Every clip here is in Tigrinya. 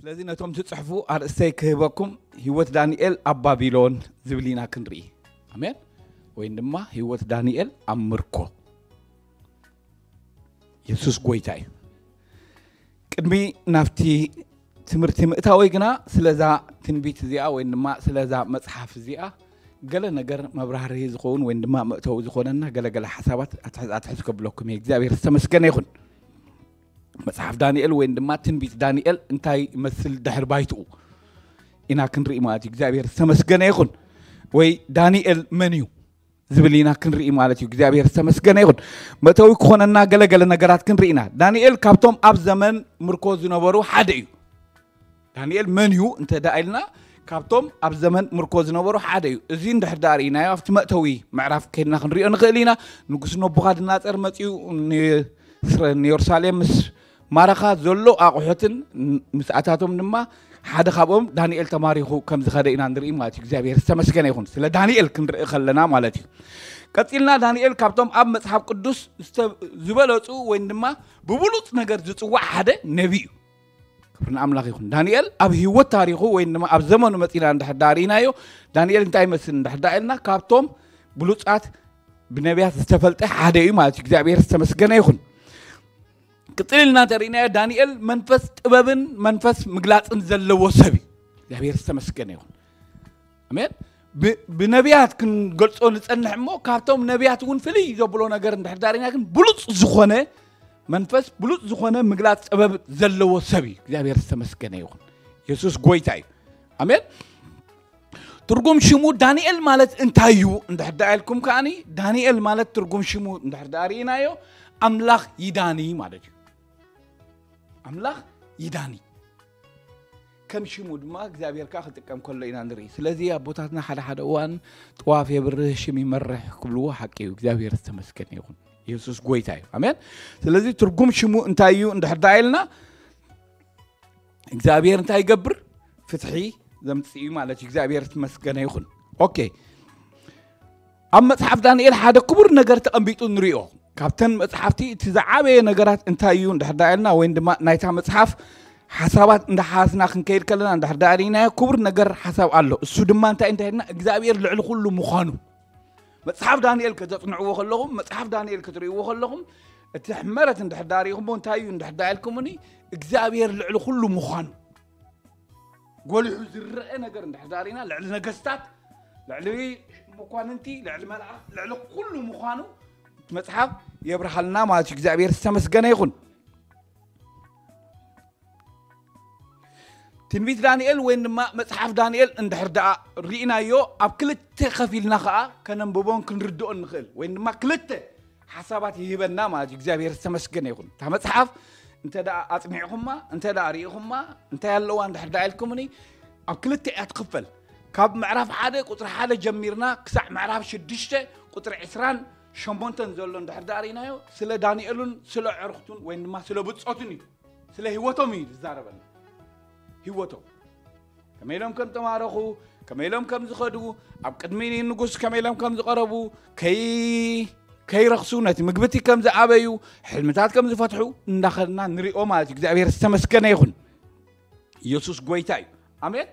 ስለዚ ነቶም ትጽሕፉ ኣርእስተይ ክህበኩም፣ ህይወት ዳንኤል ኣብ ባቢሎን ዝብል ኢና ክንርኢ። ኣሜን። ወይም ድማ ህይወት ዳንኤል ኣብ ምርኮ። የሱስ ጎይታ እዩ። ቅድሚ ናብቲ ትምህርቲ ምእታወይ ግና ስለዛ ትንቢት እዚኣ ወይም ድማ ስለዛ መጽሓፍ እዚኣ ገለ ነገር መብራህርሂ ዝኸውን ወይም ድማ መእተዊ ዝኾነና ገለገለ ሓሳባት ኣትሕዝ ኣትሕዝ ከብለኩም እየ። እግዚኣብሔር ዝተመስገነ ይኹን። መጽሓፍ ዳንኤል ወይም ድማ ትንቢት ዳንኤል እንታይ ይመስል ድሕር ባይትኡ ኢና ክንርኢ ማለት እዩ። እግዚኣብሔር ዝተመስገነ ይኹን። ወይ ዳንኤል መን እዩ ዝብል ኢና ክንርኢ ማለት እዩ። እግዚኣብሔር ዝተመስገነ ይኹን። መእተዊ ክኾነና ገለገለ ነገራት ክንርኢ ኢና። ዳንኤል ካብቶም ኣብ ዘመን ምርኮ ዝነበሩ ሓደ እዩ። ዳንኤል መን እዩ እንተ ደኣ ኢልና፣ ካብቶም ኣብ ዘመን ምርኮ ዝነበሩ ሓደ እዩ። እዚ እንድሕር ደኣ ርኢናዮ ኣብቲ መእተዊ ምዕራፍ ከይድና ክንሪኦ ንኽእል ኢና። ንጉስ ነቡኻድናጸር መጺኡ ን-፣ ንየሩሳሌም ምስ ማረኻ ዘሎ ኣቑሑትን ን-፣ ምስኣታቶም ድማ ሓደ ካብኦም ዳንኤል ተማሪኹ ከም ዝኸደ ኢና ንርኢ ማለት እዩ። እግዚኣብሔር ዝተመስገነ ይኹን። ስለ ዳንኤል ክንርኢ ከለና ማለት እዩ። ቀጺልና ዳንኤል ካብቶም ኣብ መጽሓፍ ቅዱስ ዝተ-፣ ዝበለጹ ወይም ድማ ብብሉጽ ነገር ዝጽዋዕ ሓደ ነቢ እዩ። ክብሪ ንኣምላኽ ይኹን። ዳንኤል ኣብ ህይወት ታሪኹ ወይም ድማ ኣብ ዘመኑ መጺና እንድሕር ደኣ ርኢናዮ፣ ዳንኤል እንታይ ይመስል እንድሕር ደኣ ኢልና፣ ካብቶም ብሉጻት ብነቢያት ዝተፈልጠ ሓደ እዩ ማለት እዩ። እግዚኣብሔር ዝተመስገነ ይኹን። ቅጽል ኢልና እንተርኢናዮ፣ ዳንኤል መንፈስ ጥበብን መንፈስ ምግላጽን ዘለዎ ሰብ እዩ። እግዚኣብሔር ዝተመስገነ ይኹን። ኣሜን። ብ-፣ ብነቢያት ክንገልጾ ንጸንሕ እሞ፣ ካብቶም ነቢያት እውን ፍልይ ዘብሎ ነገር እንድሕር ደኣ ርኢና ግን ብሉጽ ዝኾነ መንፈስ፣ ብሉጽ ዝኾነ ምግላጽ ጥበብ ዘለዎ ሰብ እዩ። እግዚኣብሔር ዝተመስገነ ይኹን። የሱስ ጎይታ እዩ። ኣሜን። ትርጉም ሽሙ ዳንኤል ማለት እንታይ እዩ እንድሕር ደኣ ኢልኩም ከኣኒ፣ ዳንኤል ማለት ትርጉም ሽሙ እንድሕር ደኣ ርኢናዮ፣ ኣምላኽ ይዳኒ ማለት እዩ። ኣምላኽ ይዳኒ። ከም ሽሙ ድማ እግዚኣብሔር ከኣ ክጥቀም ከሎ ኢና ንርኢ። ስለዚ ኣቦታትና ሓደ ሓደ እዋን ጥዋፍ የብርህ ሽም ይመርሕ ክብልዎ ሓቂ እዩ። እግዚኣብሔር ዝተመስገነ ይኹን። የሱስ ጎይታ እዩ። ኣሜን። ስለዚ ትርጉም ሽሙ እንታይ እዩ እንድሕር ደኣ ኢልና፣ እግዚኣብሔር እንታይ ይገብር? ፍትሒ ዘምጽእ እዩ ማለት እዩ። እግዚኣብሔር ዝተመስገነ ይኹን። ኦኬ። ኣብ መጽሓፍ ዳንኤል ሓደ ክቡር ነገር ተቐሚጡ ንሪኦ። ካብተን መጽሓፍቲ እቲ ዝዓበየ ነገራት እንታይ እዩ እንድሕር ደኣ ኢልና፣ ወይም ድማ ናይታ መጽሓፍ ሓሳባት እንዳሓዝና ክንከይድ ከለና እንድሕር ደኣ ርኢናዮ፣ ክቡር ነገር ሓሳብ ኣሎ። እሱ ድማ እንታይ እንታይ ኢልና፣ እግዚኣብሔር ልዕሊ ኩሉ ምዃኑ። መጽሓፍ ዳንኤል ከተጽንዕዎ ከለኹም፣ መጽሓፍ ዳንኤል ክትርእይዎ ከለኹም፣ እቲ ሕመረት እንድሕር ደኣ ርኢኹምዎ እንታይ እዩ እንድሕር ደኣ ኢልኩምኒ፣ እግዚኣብሔር ልዕሊ ኩሉ ምዃኑ። ጎሊሑ ዝረአ ነገር እንድሕር ደኣ ርኢና፣ ልዕሊ ነገስታት፣ ልዕሊ መኳንንቲ፣ ልዕሊ መላእኽቲ፣ ልዕሊ ኩሉ ምዃኑ እቲ መጽሓፍ የብርሃልና ማለት እዩ። እግዚኣብሔር ዝተመስገነ ይኹን። ትንቢት ዳንኤል ወይም ድማ መጽሓፍ ዳንኤል እንድሕር ደኣ ርኢናዮ፣ ኣብ ክልተ ከፊልና ኸኣ ከነንብቦን ክንርድኦን ንኽእል። ወይም ድማ ክልተ ሓሳባት ይህበና ማለት እዩ። እግዚኣብሔር ዝተመስገነ ይኹን። እታ መጽሓፍ እንተ ደኣ ኣጽኒዕኹማ፣ እንተ ደኣ ርኢኹማ፣ እንታይ ኣለዋ እንድሕር ደኣ ኢልኩምኒ፣ ኣብ ክልተ እያ ትኽፈል። ካብ ምዕራፍ ሓደ ቁጽሪ ሓደ ጀሚርና ክሳዕ ምዕራፍ ሽዱሽተ ቁጽሪ ዕስራን ሸሞንተን ዘሎ እንድሕር ደኣ ርኢናዮ፣ ስለ ዳንኤልን ስለ ዕርኽቱን ወይም ድማ ስለ ብጾቱን እዩ። ስለ ህይወቶም እዩ ዝዛረበና። ህይወቶም ከመይ ኢሎም ከም ተማረኹ፣ ከመይ ኢሎም ከም ዝኸዱ፣ ኣብ ቅድሚ ንጉስ ከመይ ኢሎም ከም ዝቐረቡ፣ ከይ-፣ ከይረኽሱ፣ ነቲ ምግብቲ ከም ዝኣበዩ፣ ሕልምታት ከም ዝፈትሑ እንዳኸድና ንሪኦ ማለት እዩ። እግዚኣብሔር ዝተመስገነ ይኹን። ኢየሱስ ጎይታ እዩ። ኣሜን።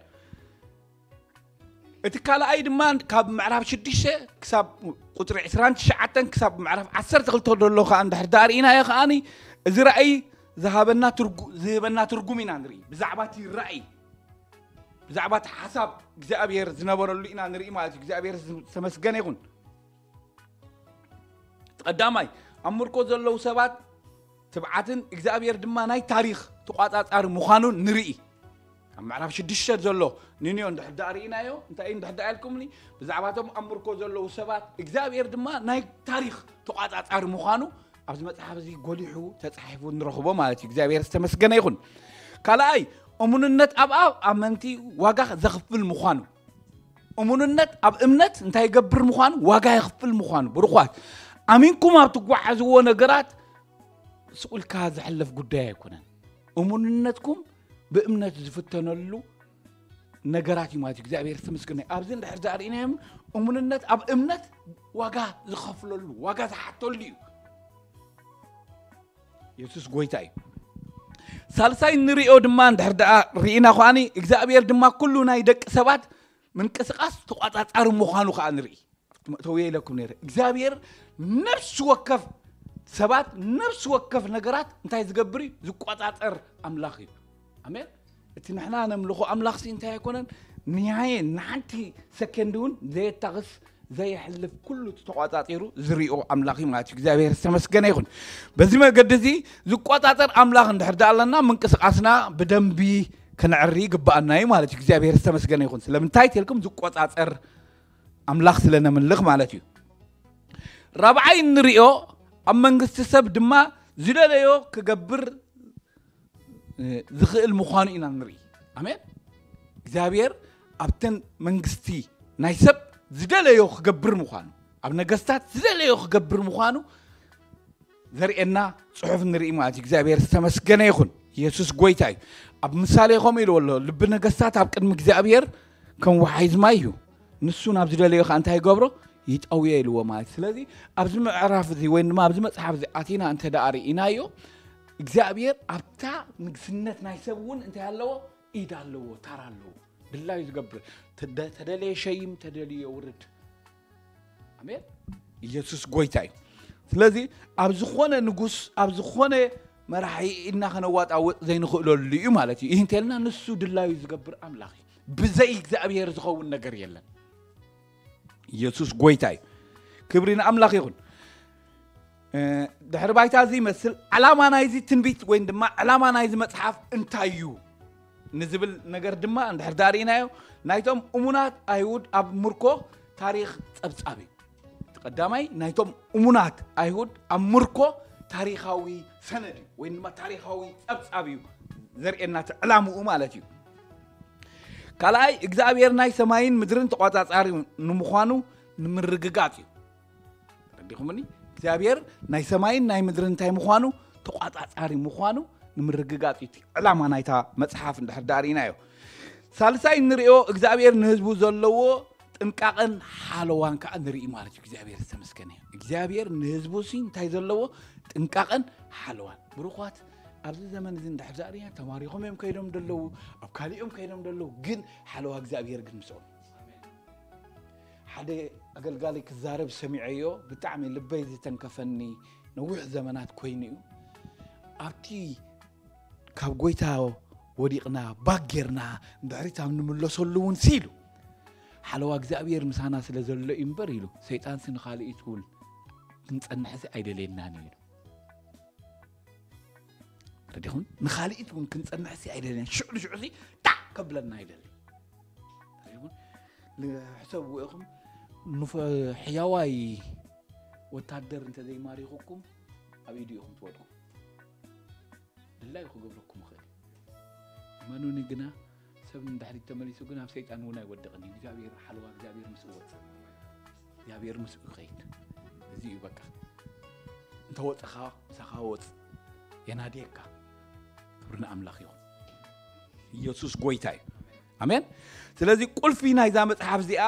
እቲ ካልኣይ ድማ ካብ ምዕራፍ ሽዱሽተ ክሳብ ቁጽሪ ዕስራን ትሽዓተን ክሳብ ምዕራፍ ዓሰርተ ክልተ ዘሎ ከኣ እንድሕር ደኣ ርኢናዮ ከኣኒ፣ እዚ ራእይ ዝሃበና ትርጉ-፣ ዝህበና ትርጉም ኢና ንርኢ። ብዛዕባ እቲ ራእይ፣ ብዛዕባ እቲ ሓሳብ እግዚኣብሔር ዝነበረሉ ኢና ንርኢ ማለት እዩ። እግዚኣብሔር ዝተመስገነ ይኹን። ቀዳማይ፣ ኣብ ምርኮ ዘለዉ ሰባት ትብዓትን እግዚኣብሔር ድማ ናይ ታሪኽ ተቋጻጻሪ ምዃኑን ንርኢ። ኣብ ምዕራፍ ሽዱሽተ ዘሎ ንንዮ እንድሕር ደኣ ርኢናዮ፣ እንታይ እዩ እንድሕር ደኣ ኢልኩምኒ፣ ብዛዕባቶም ኣብ ምርኮ ዘለዉ ሰባት እግዚኣብሔር ድማ ናይ ታሪኽ ተቋጻጻሪ ምዃኑ ኣብዚ መጽሓፍ እዚ ጎሊሑ ተጻሒፉ ንረኽቦ ማለት እዩ። እግዚኣብሔር ዝተመስገነ ይኹን። ካልኣይ፣ እሙንነት ኣብ ኣብ ኣመንቲ ዋጋ ዘኽፍል ምዃኑ። እሙንነት ኣብ እምነት እንታይ ይገብር ምዃኑ፣ ዋጋ የኽፍል ምዃኑ። ብሩኻት፣ ኣሚንኩም ኣብ ትጓዓዝዎ ነገራት ስቕ ኢልካ ዝሕለፍ ጉዳይ ኣይኮነን። እሙንነትኩም ብእምነት ዝፍተነሉ ነገራት እዩ ማለት እዩ። እግዚኣብሔር ዝተመስገነ። ኣብዚ እንድሕር ደኣ ርኢናዮም፣ እሙንነት ኣብ እምነት ዋጋ ዝኸፍለሉ፣ ዋጋ ዝሓተሉ እዩ። የሱስ ጎይታ እዩ። ሳልሳይ ንሪኦ ድማ እንድሕር ደኣ ርኢና ኳኒ እግዚኣብሔር ድማ ኩሉ ናይ ደቂ ሰባት ምንቅስቃስ ተቋጻጻሪ ምዃኑ ከዓ ንርኢ። መእተውየ ኢለኩም ነይረ እግዚኣብሔር ነፍሲ ወከፍ ሰባት ነፍሲ ወከፍ ነገራት እንታይ ዝገብር እዩ ዝቋጻጸር ኣምላኽ እዩ። ኣሜን። እቲ ንሕና ነምልኾ ኣምላኽሲ እንታይ ኣይኮነን ንያየ ንሓንቲ ሰከንድ እውን ዘየታኽስ ዘየሕልፍ ኩሉ ተቋጻጺሩ ዝሪኦ ኣምላኽ እዩ ማለት እዩ። እግዚኣብሔር ዝተመስገነ ይኹን። በዚ መገዲ እዚ ዝቋጻጸር ኣምላኽ እንድሕር ዳ ኣለና ምንቅስቃስና ብደንቢ ክነዕሪ ይግባኣና እዩ ማለት እዩ። እግዚኣብሔር ዝተመስገነ ይኹን። ስለምንታይ ተልኩም ዝቆጻጸር ኣምላኽ ስለ ነምልኽ ማለት እዩ። ራብዓይ እንሪኦ ኣብ መንግስቲ ሰብ ድማ ዝደለዮ ክገብር ዝኽእል ምዃኑ ኢና ንርኢ። ኣሜን። እግዚኣብሔር ኣብተን መንግስቲ ናይ ሰብ ዝደለዮ ክገብር ምዃኑ ኣብ ነገስታት ዝደለዮ ክገብር ምዃኑ ዘርእየና ጽሑፍ ንርኢ ማለት እዩ። እግዚኣብሔር ዝተመስገነ ይኹን። ኢየሱስ ጎይታ እዩ። ኣብ ምሳሌ ከምኡ ኢልዎ ኣሎ፣ ልቢ ነገስታት ኣብ ቅድሚ እግዚኣብሔር ከም ወሓይዝ ማይ እዩ፣ ንሱ ናብ ዝደለዮ ከዓ እንታይ ይገብሮ? ይጠውዮ ኢልዎ ማለት። ስለዚ ኣብዚ ምዕራፍ እዚ ወይ ድማ ኣብዚ መጽሓፍ እዚ ኣቲና እንተ ደኣ ርኢናዮ እግዚኣብሔር ኣብታ ንግስነት ናይ ሰብ እውን እንታይ ኣለዎ? ኢድ ኣለዎ፣ ታራ ኣለዎ። ድላዩ ዝገብር ተደ- ተደለየ ሸይም ተደልዮ ውርድ። ኣሜን። ኢየሱስ ጎይታ እዩ። ስለዚ ኣብ ዝኾነ ንጉስ ኣብ ዝኾነ መራሒ ኢድና ከነዋጣውጥ ዘይንኽእለሉ እዩ ማለት እዩ። ይህ እንተልና ንሱ ድላዩ ዝገብር ኣምላኽ እዩ። ብዘይ እግዚኣብሔር ዝኸውን ነገር የለን። ኢየሱስ ጎይታ እዩ። ክብሪ ንኣምላኽ ይኹን። ድሕሪ ባይታ እዚ ይመስል። ዓላማ ናይዚ ትንቢት ወይ ድማ ዓላማ ናይዚ መፅሓፍ እንታይ እዩ ንዝብል ነገር ድማ እንድሕር ዳርኢናዮ ናይቶም እሙናት ኣይሁድ ኣብ ምርኮ ታሪክ ፀብፃብ እዩ። እቲ ቀዳማይ ናይቶም እሙናት ኣይሁድ ኣብ ምርኮ ታሪካዊ ሰነድ እዩ ወይ ድማ ታሪካዊ ፀብፃብ እዩ ዘርእየና እቲ ዕላምኡ ማለት እዩ። ካልኣይ እግዚኣብሔር ናይ ሰማይን ምድርን ተቋፃፃሪ ንምዃኑ ንምርግጋፅ እዩ። ተረዲኹምኒ? እግዚኣብሔር ናይ ሰማይን ናይ ምድርን እንታይ ምዃኑ ተቋፃፃሪ ምዃኑ ንምርግጋፅ እዩ። ዕላማ ናይታ መፅሓፍ እንድሕር ዳርኢናዮ። ሳልሳይ እንሪኦ እግዚኣብሔር ንህዝቡ ዘለዎ ጥንቃቐን ሓለዋን ከዓ ንርኢ ማለት እዩ። እግዚኣብሔር ዝተመስገነ እዩ። እግዚኣብሔር ንህዝቡ ሲ እንታይ ዘለዎ ጥንቃቐን ሓለዋን። ብሩኳት ኣብዚ ዘመን እዚ እንድሕር ዳርኢና ተማሪኾም እዮም ከይዶም ደለዉ ኣብ ካሊኦም ከይዶም ደለዉ ግን ሓለዋ እግዚኣብሔር ግን ምስኦም ሓደ ኣገልጋሊ ክዛረብ ሰሚዐዮ ብጣዕሚ ልበይ ዝተንከፈኒ። ነዊሕ ዘመናት ኮይኑ እዩ ኣብቲ ካብ ጎይታ ወዲቕና ባክ ጌርና ንድሕሪት ኣብ ንምለሰሉ እውን ሲሉ ሓለዋ እግዚኣብሔር ምሳና ስለ ዘሎ እዩ እምበር ኢሉ ሰይጣንሲ ንኻልእ ይትውል ክንፀንሕሲ ኣይደልየናን እዩ ኢሉ ረዲኹም ንኻልኢት እውን ክንፀንሕሲ ኣይደልየን ሽዑ ንሽዑ ሲ ጣዕ ከብለና ኣይደልን ሕሰብዎ ኢኹም ሕያዋይ ወታደር እንተዘይማሪኹኩም ኣብ ኢዱ ኢኹም ትወድቁ ድላዩ ክገብረኩም ይኽእል እዩ እመኑኒ ግና ሰብ ንድሕሪት ተመሊሱ ግን ኣብ ሰይጣን እውን ኣይወድቕን እዩ እግዚኣብሔር ሓለዋ እግዚኣብሔር ምስ ወፅእ እግዚኣብሔር ምስኡ ይኸይድ እዚ እዩ በቃ እንተወፅኻ ምሳኻ ወፅ የናድየካ ክብሪ ንኣምላኽ ይኹን ኢየሱስ ጎይታ እዩ ኣሜን ስለዚ ቁልፊ ናይዛ መፅሓፍ እዚኣ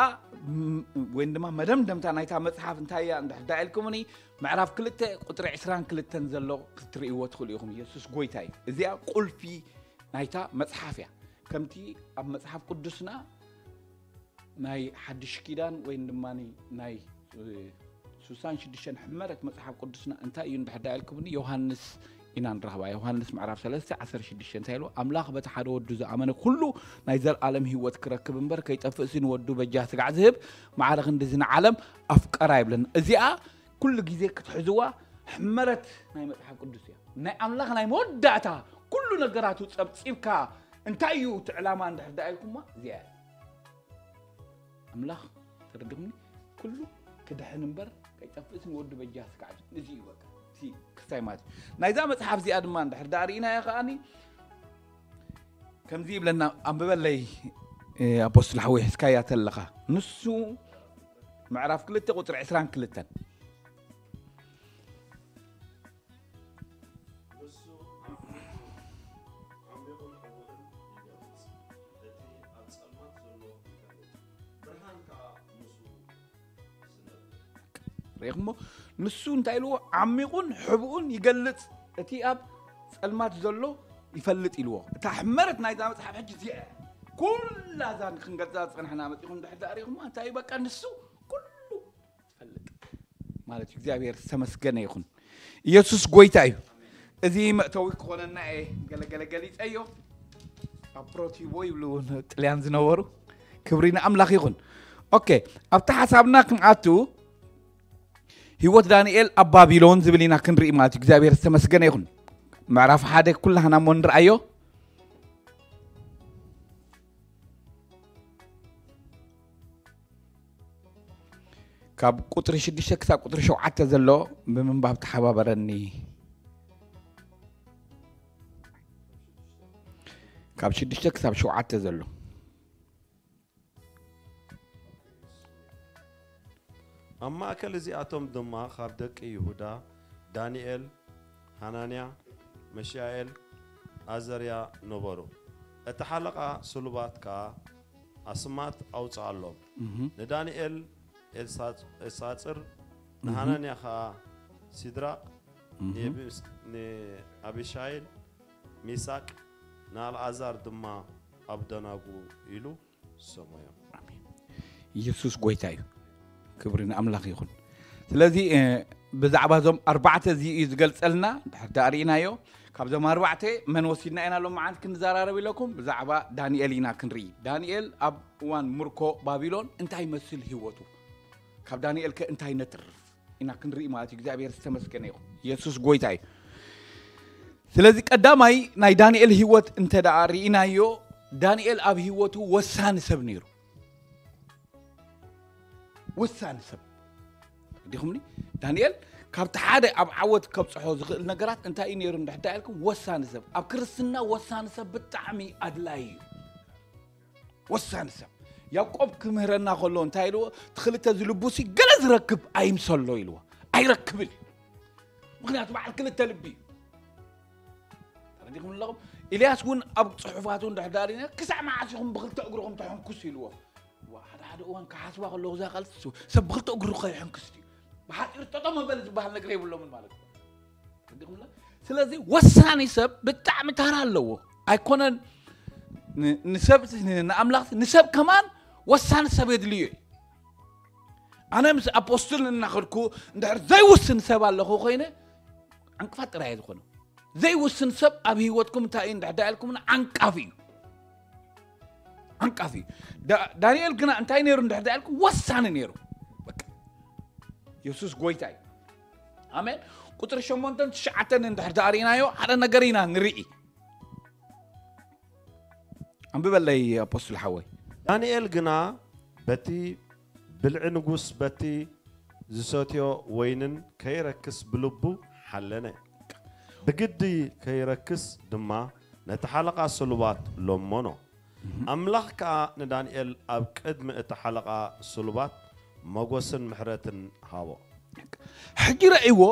ወይም ድማ መደምደምታ ናይታ መፅሓፍ እንታይ እያ እንድሕር ዳ ኢልኩምኒ ምዕራፍ ክልተ ቁፅሪ ዕስራን ክልተን ዘሎ ክትርእይዎ ትኽእሉ ኢኹም ኢየሱስ ጎይታ እዩ እዚኣ ቁልፊ ናይታ መፅሓፍ እያ ከምቲ ኣብ መፅሓፍ ቅዱስና ናይ ሓድሽ ኪዳን ወይ ድማ ናይ ሱሳን ሽዱሽተን ሕመረት መፅሓፍ ቅዱስና እንታይ እዩ እንድሕር ዳ ኢልኩምኒ ዮሃንስ ኢና ንረኽባ ዮሃንስ ምዕራፍ ሰለስተ ዓሰርተ ሽዱሽተ እንታይ ኢሉ ኣምላኽ በቲ ሓደ ወዱ ዝኣመነ ኩሉ ናይ ዘልኣለም ህይወት ክረክብ እምበር ከይጠፍእሲ ንወዱ በጃ ስጋዕ ዝህብ ማዕረ ክንድዚ ንዓለም ኣፍቀራ ይብለና እዚኣ ኩሉ ግዜ ክትሕዝዋ ሕመረት ናይ መፅሓፍ ቅዱስ እያ ናይ ኣምላኽ ናይ መወዳእታ ኩሉ ነገራቱ ፀብፂብካ እንታይ እዩ እቲ ዕላማ እንድሕር ዳ ኢልኩማ እዚኣ ኣምላኽ ተረዲኹምኒ ኩሉ ክድሕን እምበር ከይጠፍእስ ንወዲ በጃ ስካዕ እዚ እዩ በቃ እዚ ክስታይ ማለት እዩ ናይዛ መፅሓፍ እዚኣ ድማ እንድሕር ዳ ርኢናዮ ከዓኒ ከምዚ ይብለና ኣንብበለይ ኣፖስትል ሓወይ ሒዝካያ ተለኻ ንሱ ምዕራፍ ክልተ ቁፅሪ ዕስራን ክልተን ንሱ ዓሚቑን ሕቡእን ይገልጽ፣ እቲ ኣብ ጸልማት ዘሎ ይፈልጥ፣ ብርሃን ከኣ ምስኡ ዝነብር። ርኢኹሞ? ንሱ እንታይ ኢልዎ? ዓሚቑን ሕቡእን ይገልጽ፣ እቲ ኣብ ጸልማት ዘሎ ይፈልጥ ኢልዎ። እታ ሕመረት ናይዛ መጽሓፍ ሕጂ እዚኣ እያ። ኩላ እዛ ክንገልጻ ዝጸናሕና መጺኹም ድሕር ዳኣ ርኢኹማ፣ እንታይ እዩ? በቃ ንሱ ኩሉ ትፈልጥ ማለት እዩ። እግዚኣብሔር ዝተመስገነ ይኹን። ኢየሱስ ጎይታ እዩ። እዚ መእተዊ ክኾነና እየ ገለ ገለ ገሊጸዮ። ኣፕሮቲቦ ይብሉ ጥልያን ዝነበሩ። ክብሪ ንኣምላኽ ይኹን። ኦኬ፣ ኣብቲ ሓሳብና ክንኣቱ ህይወት ዳንኤል ኣብ ባቢሎን ዝብል ኢና ክንርኢ ማለት እዩ። እግዚኣብሔር ዝተመስገነ ይኹን። ምዕራፍ ሓደ ኩላህና እሞ ንርኣዮ። ካብ ቁፅሪ ሽዱሽተ ክሳብ ቁፅሪ ሸውዓተ ዘሎ ብምንባብ ተሓባበረኒ። ካብ ሽዱሽተ ክሳብ ሸውዓተ ዘሎ። ኣብ ማእከል እዚኣቶም ድማ ካብ ደቂ ይሁዳ ዳንኤል፣ ሃናንያ፣ መሻኤል፣ ኣዘርያ ነበሩ። እቲ ሓለቓ ስሉባት ከኣ ኣስማት ኣውጽኣሎም። ንዳንኤል ኤልሳጽር፣ ንሃናንያ ኸኣ ሲድራቕ፣ ንየቢስ-፣ ንኣቢሻይል ሚሳቅ፣ ንኣልኣዛር ድማ ኣብደናጉ ኢሉ ሰመዮም። ኣሜን። ኢየሱስ ጎይታ እዩ። ክብሪ ንኣምላኽ ይኹን። ስለዚ እ፣ ብዛዕባ እዞም ኣርባዕተ እዚ እዩ ዝገልጸልና። ድሕር ዳኣ ርኢናዮ። ካብዞም ኣርባዕተ መን ወሲድና ኢና ሎም መዓልቲ ክንዘራረብ ኢለኩም? ብዛዕባ ዳንኤል ኢና ክንርኢ። ዳንኤል ኣብ እዋን ምርኮ ባቢሎን እንታይ ይመስል ህይወቱ? ካብ ዳንኤል ከ እንታይ ነትርፍ? ኢና ክንርኢ ማለት እዩ። እግዚኣብሔር ዝተመስገነ ይኹን። ኢየሱስ ጎይታ እዩ። ስለዚ ቀዳማይ ናይ ዳንኤል ህይወት እንተ ደኣ ርኢናዮ፣ ዳንኤል ኣብ ህይወቱ ወሳኒ ሰብ ነይሩ። ወሳኒ ሰብ ዲኹምኒ? ዳንኤል ካብቲ ሓደ ኣብ ዓወት ከብፅሖ ዝኽእል ነገራት እንታይ እዩ ነይሩ እንድሕር ኢልኩም፣ ወሳኒ ሰብ። ኣብ ክርስትና ወሳኒ ሰብ ብጣዕሚ ኣድላዪ እዩ። ወሳኒ ሰብ። ያዕቆብ ክምህረና ከሎ እንታይ ኢልዎ? እቲ ክልተ ዝልቡሲ ገለ ዝረክብ ኣይምሰሎ ኢልዎ። ኣይረክብን እዩ። ምኽንያቱ በዓል ክልተ ልቢ እዩ። ተረዲኹም ኣለኹም? ኢልያስ እውን ኣብ ጽሑፋቱ እንድሕር ዳሪና ክሳዕ መዓስ ኢኹም ብክልተ እግርኹም ተሐንኩስ ኢልዎ። ዋ፣ ሓደ ሓደ እዋን ክሓስባ ከለኹ እዛ ቃል ትስው-፣ ሰብ ብክልተ እግሩ ከይሕንክስ ድዩ? ብሓጺር ጠጠው መበሊ ዝበሃል ነገር የብሎምን ማለት እዩ። ተረዲኹምላ? ስለዚ ወሳኒ ሰብ ብጣዕሚ ተራ ኣለዎ። ኣይኮነን ን-፣ ንሰብ፣ ን-፣ ንኣምላኽ፣ ንሰብ ከማን ወሳኒ ሰብ የድልዮ እዩ። ኣነ ምስ ኣፖስትል እናኸድኩ እንድሕር ዘይውስን ሰብ ኣለኹ ኮይነ፣ ዕንቅፋት ጥራይ እየ ዝኾነ። ዘይውስን ሰብ ኣብ ህይወትኩም እንታይ እዩ እንድሕር ዳኣልኩምና ዓንቃፊ እዩ። ዓንቃፊ እዩ። ዳ-፣ ዳንኤል ግና እንታይ ነይሩ እንድሕር ዳኣልኩም ወሳኒ ነይሩ። በቃ። የሱስ ጎይታ እዩ። ኣሜን። ቁፅሪ ሸሞንተን ትሽዓተን እንድሕር ዳኣ ርኢናዮ ሓደ ነገር ኢና ንርኢ። ኣንብበለይ ኣፖስትል ሓወይ። ዳንኤል ግና በቲ ብልዒ ንጉስ በቲ ዝሰትዮ ወይንን ከይረክስ ብልቡ ሓለነ። ብግዲ ከይረክስ ድማ ነቲ ሓለቓ ስሉባት ለመኖ። ኣምላኽ ከኣ ንዳንኤል ኣብ ቅድሚ እቲ ሓለቓ ስሉባት መጎስን ምሕረትን ሃቦ። ሕጂ ረእይዎ፣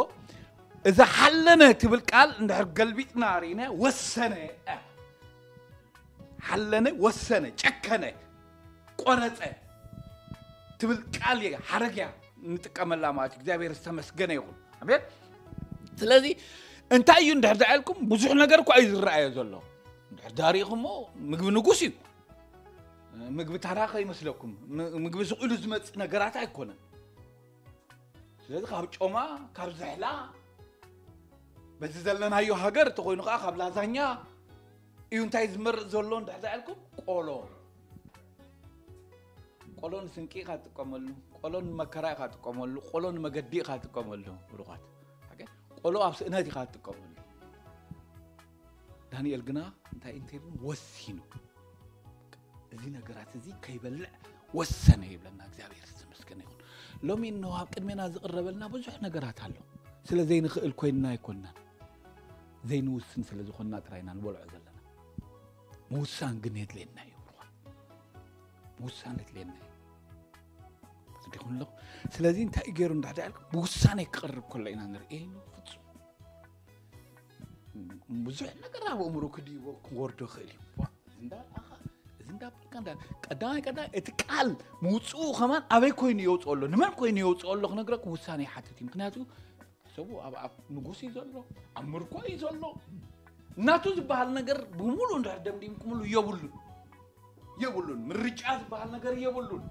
እዛ ሓለነ ትብል ቃል እንድሕር ገልቢጥና ርኢና ወሰነ እያ። ሓለነ፣ ወሰነ፣ ጨከነ፣ ቆረፀ ትብል ቃል እያ፣ ሓረግ እያ ንጥቀመላ ማለት እዩ። እግዚኣብሔር ዝተመስገነ ይኹን። ኣሜን። ስለዚ እንታይ እዩ እንድሕር ዳኣልኩም ብዙሕ ነገር እኳ እዩ ዝረኣዮ ዘሎ። እንድሕር ዳሪእኹሞ ምግቢ ንጉስ እዩ። ምግቢ ታራ ከይመስለኩም። ም-፣ ምግቢ ስቕ ኢሉ ዝመጽእ ነገራት ኣይኮነን። ስለዚ ካብ ጮማ፣ ካብ ዝሕላ፣ በዚ ዘለናዮ ሃገር እንተኾይኑ ከዓ ካብ ላዛኛ እዩ። እንታይ ዝመርጽ ዘሎ እንድሕር ዳኣልኩም ቆሎ። ቆሎ ንስንቂ ኢኻ ትጥቀመሉ፣ ቆሎ ንመከራ ኢኻ ትጥቀመሉ፣ ቆሎ ንመገዲ ኢኻ ትጥቀመሉ። ብሩኻት። ሓቂ? ቆሎ ኣብ ስእነት ኢኻ ትጥቀመሉ። ዳንኤል ግና እንታይ እንተይሉ ወሲኑ። እዚ ነገራት እዚ ከይበልዕ ወሰነ ይብለና። እግዚኣብሔር ዝተመስገነ ይኹን። ሎሚ እንሆ ኣብ ቅድሜና ዝቕረበልና ብዙሕ ነገራት ኣሎ። ስለ ዘይንኽእል ኮይንና ኣይኮንናን። ዘይንውስን ስለ ዝኾንና ጥራይ ኢና ንበልዖ ዘለና። ምውሳን ግን የድልየና እዩ ብሩኻት። ምውሳን የድልየና እዩ። ተረዲኹም ኣለኹም? ስለዚ እንታይ እዩ ገይሩ እንድሕር ዳኣልኩም ብውሳኔ ክቐርብ ከሎ ኢና ንርኢ። ፍጹም ብዙሕ ነገር ኣብ ኣእምሮ ክድይቦ ክወርዶ ይኽእል እዩ። ዋ፣ እዚ እንዳ ኣኻ፣ እዚ እንዳ በልካ እንዳ፣ ቀዳማይ ቀዳማይ እቲ ቃል ምውፅኡ ከማን ኣበይ ኮይኑ የውፅኦ ኣሎ፣ ንመን ኮይኑ የውፅኦ ኣሎ ክነግረኩም ውሳኔ ይሓትት እዩ። ምክንያቱ ሰቡ ኣብ ኣፍ ንጉስ እዩ ዘሎ፣ ኣብ ምርኮ እዩ ዘሎ። ናቱ ዝበሃል ነገር ብምሉእ እንድሕር ደምዲምኩምሉ የብሉን። የብሉን። ምርጫ ዝበሃል ነገር የብሉን።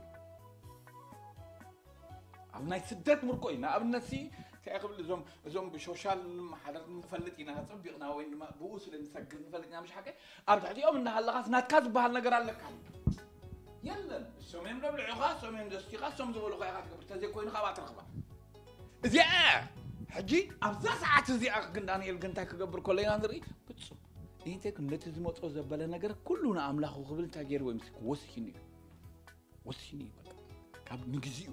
ኣብ ናይ ስደት ምርኮ እዩ። ንኣብነት ሲ እንታይ ክብል እዞም እዞም ብሶሻል ንመሓደር ንፈልጥ ኢና ጸቢቕና ወይ ድማ ብኡ ስለ ንሰግር ንፈልጥ ኢና ምሽ ሓቀ ኣብ ትሕቲኦም እናሃለኻስ ናትካ ዝበሃል ነገር ኣለካ የለን። እሶም እዮም ደብልዑኻ፣ እሶም እዮም ዘስቲኻ፣ እሶም ዝበሉኻ ኢኻ ትገብር ተዘይኮይኑ ካብኣ ትረኽባ። እዚኣ ሕጂ ኣብዛ ሰዓት እዚኣ ግን ዳንኤል ግን እንታይ ክገብር ከሎ ኢና ንርኢ። ፍጹም ኢንቴክ ነቲ ዝመጾ ዘበለ ነገር ኩሉ ንኣምላኹ ክብል እንታይ ገይርዎ እዩ? ምስ ወሲኑ እዩ። ወሲኑ እዩ በቃ። ካብ ንግዚኡ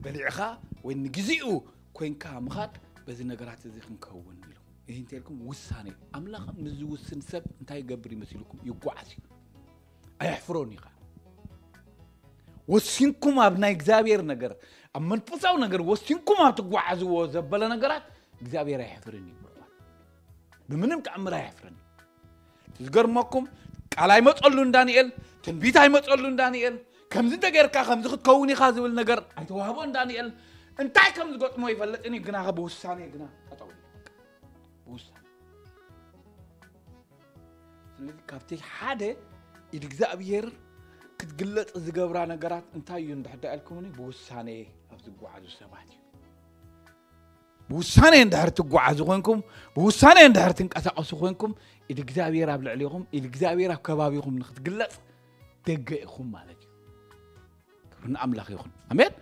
በሊዕኻ ወይ ንግዚኡ ኮይንካ ምኻድ በዚ ነገራት እዚ ክንከውን ኢሉ ይህንቴልኩም ውሳኔ ኣምላኽ ምስ ዝውስን ሰብ እንታይ ይገብር ይመስልኩም? ይጓዓዝ እዩ። ኣየሕፍሮን እዩ ከዓ። ወሲንኩም ኣብ ናይ እግዚኣብሔር ነገር ኣብ መንፈሳዊ ነገር ወሲንኩም ኣብ ትጓዓዝዎ ዘበለ ነገራት እግዚኣብሔር ኣየሕፍርን እዩ። ብምንም ተኣምር ኣየሕፍርን እዩ። ዝገርመኩም ቃል ኣይመፀሉን ዳንኤል፣ ትንቢት ኣይመፀሉን ዳንኤል። ከምዚ እንተገይርካ ከምዚ ክትከውን ኢኻ ዝብል ነገር ኣይተዋህቦን ዳንኤል። እንታይ ከም ዝገጥሞ ይፈልጥን እዩ ግና ብውሳኔ ግና ጠጠው ኢሉ። ብውሳኔ ስለዚ ካብቲ ሓደ ኢድ እግዚኣብሔር ክትግለጥ ዝገብራ ነገራት እንታይ እዩ እንድሕር ዳኣልኩምኒ ብውሳኔ ኣብ ዝጓዓዙ ሰባት እዩ። ብውሳኔ እንድሕር ትጓዓዙ ኮይንኩም ብውሳኔ እንድሕር ትንቀሳቀሱ ኮይንኩም ኢድ እግዚኣብሔር ኣብ ልዕሊኹም ኢድ እግዚኣብሔር ኣብ ከባቢኹም ንክትግለጽ ደገ ኢኹም ማለት እዩ። ክብሪ ንኣምላኽ ይኹን። ኣሜን።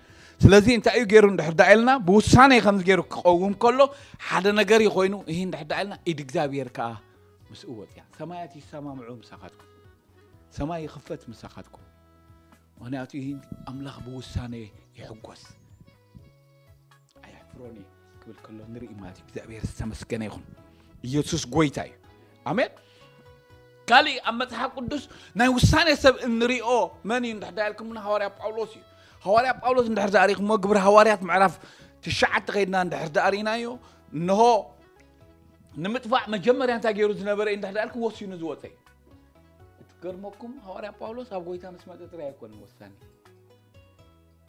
ስለዚ እንታይ እዩ ገይሩ እንድሕር ዳኣ ኢልና ብውሳኔ ከምዚ ገይሩ ክቐውም ከሎ ሓደ ነገር እዩ ኮይኑ ይህ እንድሕር ዳኣ ኢልና ኢድ እግዚኣብሔር ከዓ ምስኡ ወፅያ። ሰማያት ይሰማምዑ ምሳኻትኩም። ሰማይ ይኽፈት ምሳኻትኩም። ምክንያቱ ይህ ኣምላኽ ብውሳኔ ይሕጎስ። ኣየሕፍሮን እዩ ክብል ከሎ ንርኢ ማለት እዩ። እግዚኣብሔር ዝተመስገነ ይኹን። ኢየሱስ ጎይታ እዩ። ኣሜን። ካሊእ ኣብ መጽሓፍ ቅዱስ ናይ ውሳኔ ሰብ እንሪኦ መን እዩ እንድሕር ዳኣልኩምና ሃዋርያ ጳውሎስ እዩ። ሃዋርያ ጳውሎስ እንድሕር ዳኣሪኹሞ ግብሪ ሃዋርያት ምዕራፍ ትሽዓተ ከይድና እንድሕር ዳኣሪናዮ እንሆ ንምጥፋእ መጀመርያ እንታይ ገይሩ ዝነበረ እዩ እንድሕር ዳኣልኩ ወሲኑ ዝወፀ እዩ። እትገርመኩም ሃዋርያ ጳውሎስ ኣብ ጎይታ ምስ መጠ ጥራይ ኣይኮነ ወሳኒ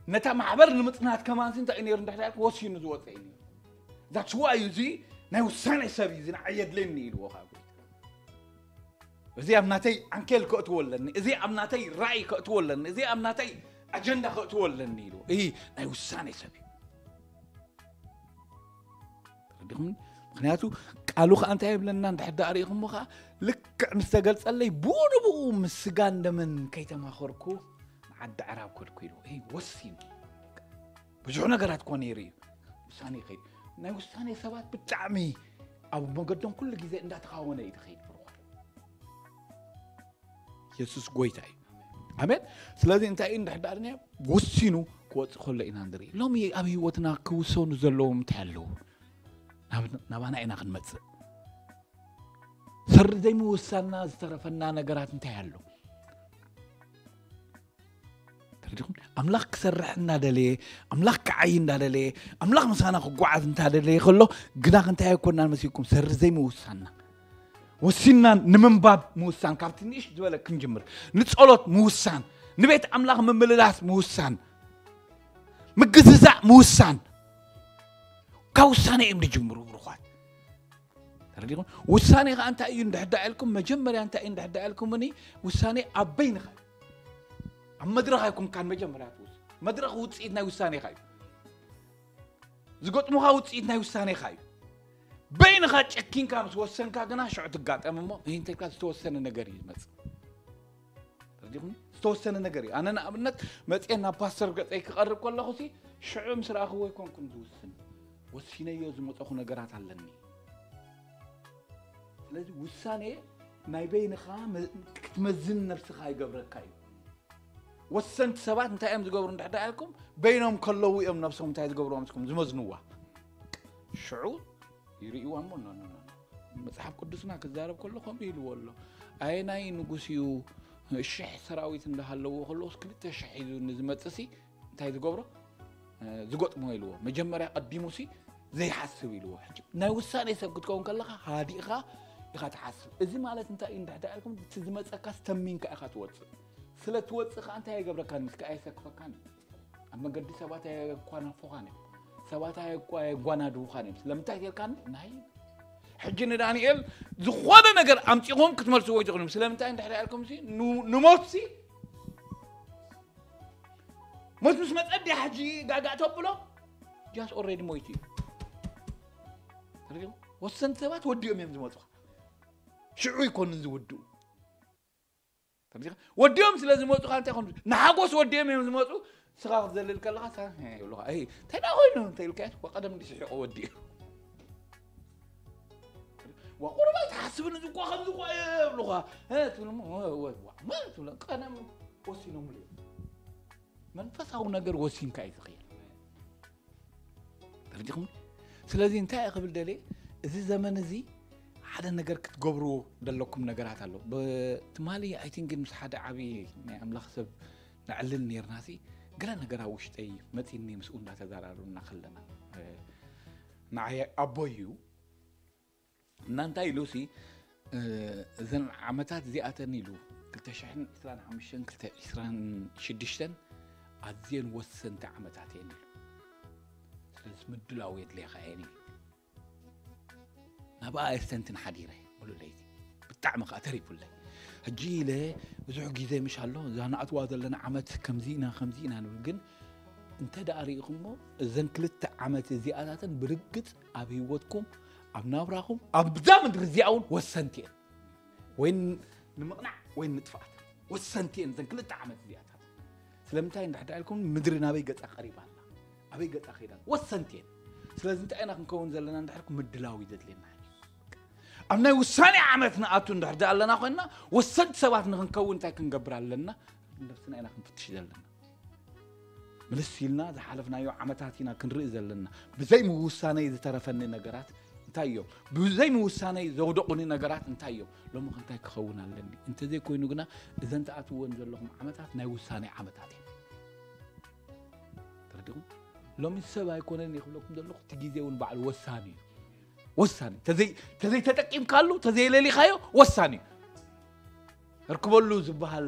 ነታ ማሕበር ንምጽናት ከማንሲ እንታይ እዩ ነይሩ እንድሕር ዳኣልኩ ወሲኑ ዝወፀ እዩ ነይሩ። ዛትስ ዋይ እዚ ናይ ውሳኔ ሰብ እዩ እዚ ንዓይ የድልየኒ ኢልዎ ካብ ጎይታ። እዚ ኣብ ናተይ ዓንኬል ከእትዎ ኣለኒ፣ እዚ ኣብ ናተይ ራእይ ከእትዎ ኣለኒ፣ እዚ ኣብ ናተይ ኣጀንዳ ከእትዎ ኣለኒ ኢልዎ። እዚ ናይ ውሳኔ ሰብ እዩ። ተረዲኹም? ምክንያቱ ቃሉ ከዓ እንታይ ይብለና እንድሕር ዳኣ ርኢኹሞ ከዓ ልክዕ ምስ ተገልፀለይ ብኡ ንብኡ ምስ ስጋን ደምን ከይተማኸርኩ ንዓዲ ዕራብ ከድኩ ኢሉ ይህ ወሲኑ ብዙሕ ነገራት እኮ ነይሩ እዩ። ውሳኔ ይኸይድ ናይ ውሳኔ ሰባት ብጣዕሚ ኣብ መገዶም ኩሉ ግዜ እንዳተኻወነ እዩ ትኸይድ ብርኳ። የሱስ ጎይታ እዩ። ኣሜን። ስለዚ እንታይ እዩ እንድሕዳር ወሲኑ ክወፅእ ከሎ ኢና ንርኢ። ሎሚ ኣብ ህይወትና ክውሰኑ ዘለዎም እንታይ ኣለዉ? ናባና ኢና ክንመፅእ። ሰሪ ዘይምውሳንና ዝተረፈና ነገራት እንታይ ኣሎ? ተረዲኹም? ኣምላኽ ክሰርሕ እናደለየ ኣምላኽ ክዓይ እናደለየ ኣምላኽ ምሳና ክጓዓዝ እንታደለየ ከሎ ግና ክንታይ ኣይኮናን መሲልኩም ሰሪ ዘይምውሳንና ወሲንና ንምንባብ ምውሳን ካብ ትንሽ ዝበለ ክንጅምር ንጸሎት ምውሳን ንቤት ኣምላኽ ምምልላስ ምውሳን ምግዝዛእ ምውሳን ካብ ውሳኔ እዮም ዝጅምሩ ብሩኳት ተረዲኹም ውሳኔ ከዓ እንታይ እዩ እንድሕዳ ኢልኩም መጀመርያ እንታይ እዩ እንድሕዳ ኢልኩምኒ ውሳኔ ኣብ በይንኻ ኣብ መድረኽ ኣይኮንካን መጀመርያ ትውስ መድረኽ ውፅኢት ናይ ውሳኔኻ እዩ ዝገጥሙኻ ውፅኢት ናይ ውሳኔኻ እዩ በይንኻ ጨኪንካ ምስ ወሰንካ ግና ሽዑ ትጋጠም እሞ ይህንተልካ ዝተወሰነ ነገር እዩ ዝመፅእ ተረዲኹም ዝተወሰነ ነገር እዩ ኣነ ንኣብነት መፅኤ ናብ ፓስተር ገፀይ ክቐርብ ከለኹ ሲ ሽዑ ምስ ረኣኽዎ ኣይኮንኩን ዝውስን ወሲነዮ ዝመፀኹ ነገራት ኣለኒ ስለዚ ውሳኔ ናይ በይንኻ ክትመዝን ነብስኻ ይገብረካ እዩ ወሰንቲ ሰባት እንታይ እዮም ዝገብሩ እንድሕዳ ኢልኩም በይኖም ከለዉ እዮም ነብሶም እንታይ ዝገብርዎም ስኩም ዝመዝንዋ ሽዑ ይርእይዋ እሞ መፅሓፍ ቅዱስና ክዛረብ ከሎ ከምኡ ኢልዎ ኣሎ ኣየናይ ንጉስ እዩ ሽሕ ሰራዊት እንዳሃለዎ ከለዎስ ክልተ ሽሕ ሒዙ ንዝመፅሲ እንታይ ዝገብሮ ዝገጥሞ ኢልዎ መጀመርያ ቀዲሙሲ ዘይሓስብ ኢልዎ ሕጂ ናይ ውሳኔ ሰብ ክትከውን ከለካ ሃዲእካ ኢካ ትሓስብ እዚ ማለት እንታይ እዩ እንድሕዳ ኢልኩም እቲ ዝመፀካ ስተሚንካ ኢካ ትወፅእ ስለ ትወፅእ ከዓ እንታይ ኣይገብረካን ምስካ ኣየሰክፈካን እዩ ኣብ መገዲ ሰባት ኣየኳናፉኻን እዮም ሰባት ኣየጓናድዉኻን እዮም ስለምንታይ ጌርካኒ ናይ ሕጂ ንዳንኤል ዝኾነ ነገር ኣምፂኹም ክትመልስዎ ኣይትኽእሉም። ስለምንታይ እንድሕር ኢልኩም ሲ ንሞት ሲ ሞት ምስ መፀ ድያ ሕጂ ጋጋእ ተብሎ? ጃስ ኦልሬዲ ሞይቱ እዩ። ወሰንቲ ሰባት ወዲኦም እዮም ዝመፁኻ። ሽዑ ይኮንን ዝውድኡ። ወዲኦም ስለ ዝመፁኻ እንታይ ኮን ንሓጎስ ወዲኦም እዮም ዝመፁ። ስኻ ክትዘልል ከለኻ እንታይ ደኣ ኮይኑ እንተ ኢልካ ቀደም እንዲስሒቆ ወዲኡ ቁሩብ ኣይትሓስብን እዚ እኳ ከምዚ እኳ የብሉኻ ትብሎም። ቀደም ወሲኖምሉ መንፈሳዊ ነገር ወሲንካ እዩ ዝኽእል። ተረዲኹም? ስለዚ እንታይ እየ ክብል ደልየ፣ እዚ ዘመን እዚ ሓደ ነገር ክትገብርዎ ዘለኩም ነገራት ኣሎ። ትማሊ ኣይ ቲንክ ምስ ሓደ ዓብዪ ናይ ኣምላኽ ሰብ ንዕልል ነርና ሲ ገለ ነገር ኣብ ውሽጠይ መፂኒ ምስኡ እንዳተዘራረብና ከለና ንዓይ ኣቦይ እዩ እና እንታይ ኢሉ ሲ እዘን ዓመታት እዚኣተን ኢሉ ክልተ ሽሕን ዕስራን ሓሙሽተን ክልተ ዕስራን ሽዱሽተን ኣዝየን ወሰንቲ ዓመታት እየን ኢሉ። ስለዚ ምድላው የድልየካ እየን ኢሉ። ናብኣ እየ ስተንትን ሓዲረ ሙሉእ ለይቲ ብጣዕሚ ከዓ ተሪፉለይ። ሕጂ ኢለ ብዙሕ ግዜ ምሽ ኣሎ እዛ ንኣትዋ ዘለና ዓመት ከምዚ ኢና ከምዚ ኢና ንብል ግን እንተ ደኣ ርኢኹሞ እዘን ክልተ ዓመት እዚኣታተን ብርግጽ ኣብ ህይወትኩም ኣብ ናብራኹም ኣብዛ ምድሪ እዚኣ እውን ወሰንቲ እየን። ወይ ንምቕናዕ ወይ ንጥፍኣት ወሰንቲ እየን እዘን ክልተ ዓመት እዚኣታት። ስለምንታይ እንድሕር ኢልኩም ምድሪ ናበይ ገጻ ቀሪባ ኣላ፣ ኣበይ ገጻ ከይዳ ወሰንቲ እየን። ስለዚ እንታይ ኢና ክንከውን ዘለና እንድሕር ምድላው እዩ ዘድልየና። ኣብ ናይ ውሳኔ ዓመት ንኣቱ እንድሕር ኣለና ኮይንና ወሰንቲ ሰባት ንክንከውን እንታይ ክንገብር ኣለና? ነብስና ኢና ክንፍትሽ ዘለና። ምልስ ኢልና ዝሓለፍናዮ ዓመታት ኢና ክንርኢ ዘለና። ብዘይ ምውሳነይ ዝተረፈኒ ነገራት እንታይ እዮም? ብዘይ ምውሳነይ ዘውደቑኒ ነገራት እንታይ እዮም? ሎሚ ከ እንታይ ክኸውን ኣለኒ? እንተዘይኮይኑ ግና እዘን ትኣትውወን ዘለኹም ዓመታት ናይ ውሳኔ ዓመታት እዮም። ተረዲኹም? ሎሚ ሰብ ኣይኮነን ይኽብለኩም ዘለኹ እቲ ግዜ እውን ባዕሉ ወሳኒ እዩ። ወሳኒ ተዘይ ተዘይተጠቂምካሉ ተዘይለሊኻዮ ወሳኒ እዩ። ርክበሉ ዝበሃል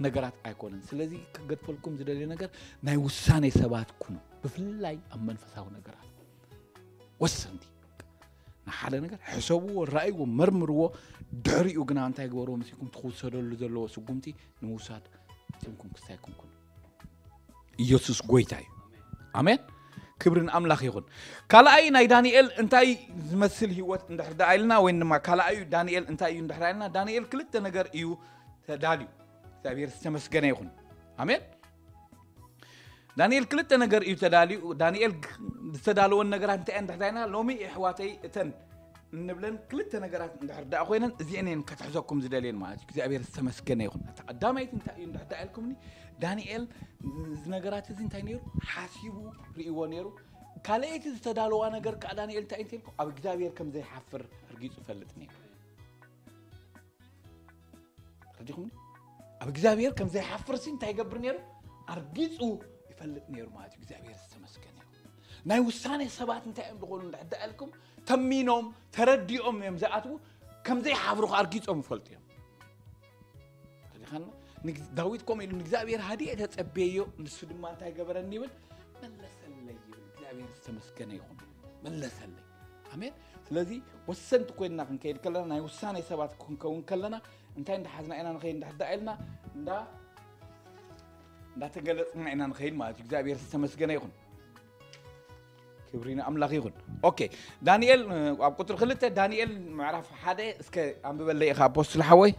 ነገራት ኣይኮነን። ስለዚ ክገድፈልኩም ዝደልየ ነገር ናይ ውሳኔ ሰባት ኩኑ፣ ብፍላይ ኣብ መንፈሳዊ ነገራት ወሰንቲ። ንሓደ ነገር ሕሰብዎ፣ ረኣይዎ፣ መርምርዎ። ድሕሪኡ ግና እንታይ ግበርዎ መሲልኩም ትውሰደሉ ዘለዎ ስጉምቲ ንምውሳድ ፂምኩም ክስታይኩም ኩኑ። ኢየሱስ ጎይታ እዩ። ኣሜን። ክብሪ ንኣምላኽ ይኹን። ካልኣይ ናይ ዳንኤል እንታይ ዝመስል ህይወት እንድሕር ደኣ ኢልና ወይ ድማ ካልኣዩ ዳንኤል እንታይ እዩ እንድሕር ኢልና ዳንኤል ክልተ ነገር እዩ ተዳልዩ። እግዚኣብሔር ዝተመስገነ ይኹን። ኣሜን። ዳንኤል ክልተ ነገር እዩ ተዳልዩ። ዳንኤል ዝተዳለወን ነገራት እንታይ እንድሕር ኢልና ሎሚ የሕዋተይ እተን እንብለን ክልተ ነገራት እንድሕር ደኣ ኮይነን እዚአን እየን ከትሕዘኩም ዝደልየን ማለት እዩ። እግዚኣብሔር ዝተመስገነ ይኹን። እታ ቀዳማይቲ እንታይ እዩ እንድሕር ደኣ ኢልኩምኒ ዳንኤል እዚ ነገራት እዚ እንታይ ነይሩ ሓሲቡ ርእይዎ ነይሩ። ካልኣይቲ ዝተዳለዋ ነገር ከዓ ዳንኤል እንታይ እንተልኩ ኣብ እግዚኣብሔር ከም ዘይሓፍር ኣርጊፁ ይፈልጥ ነይሩ። ረዲኹም ኣብ እግዚኣብሔር ከም ዘይሓፍር ሲ እንታይ ይገብር ነይሩ ኣርጊፁ ይፈልጥ ነይሩ ማለት እዩ። እግዚኣብሔር ዝተመስገነ ይኹን። ናይ ውሳኔ ሰባት እንታይ እዮም ዝኾኑ እንድሕር ደኣ ኢልኩም ተሚኖም ተረዲኦም እዮም ዝኣትዉ። ከም ዘይሓፍሩ ከዓ ኣርጊፆም ይፈልጡ እዮም። ተረዲኻና? ንግ- ዳዊት ከምኡ ኢሉ ንእግዚኣብሔር ሃዲኤ ተጸብየዮ ንሱ ድማ እንታይ ገበረኒ ይብል መለሰለይ ይብል። እግዚኣብሔር ዝተመስገነ ይኹን መለሰለይ። ኣሜን። ስለዚ ወሰንቲ ኮይንና ክንከይድ ከለና ናይ ውሳኔ ሰባት ክንከውን ከለና እንታይ እንዳሓዝና ኢና ንኸይድ እንድሕር ደኣ ኢልና እንዳ እንዳተገለጽና ኢና ንኸይድ ማለት እዩ። እግዚኣብሔር ዝተመስገነ ይኹን። ክብሪ ንኣምላኽ ይኹን። ኦኬ። ዳንኤል ኣብ ቁፅሪ ክልተ ዳንኤል ምዕራፍ ሓደ እስከ ኣንብበለይ ኢኻ ኣፖስትል ሓወይ።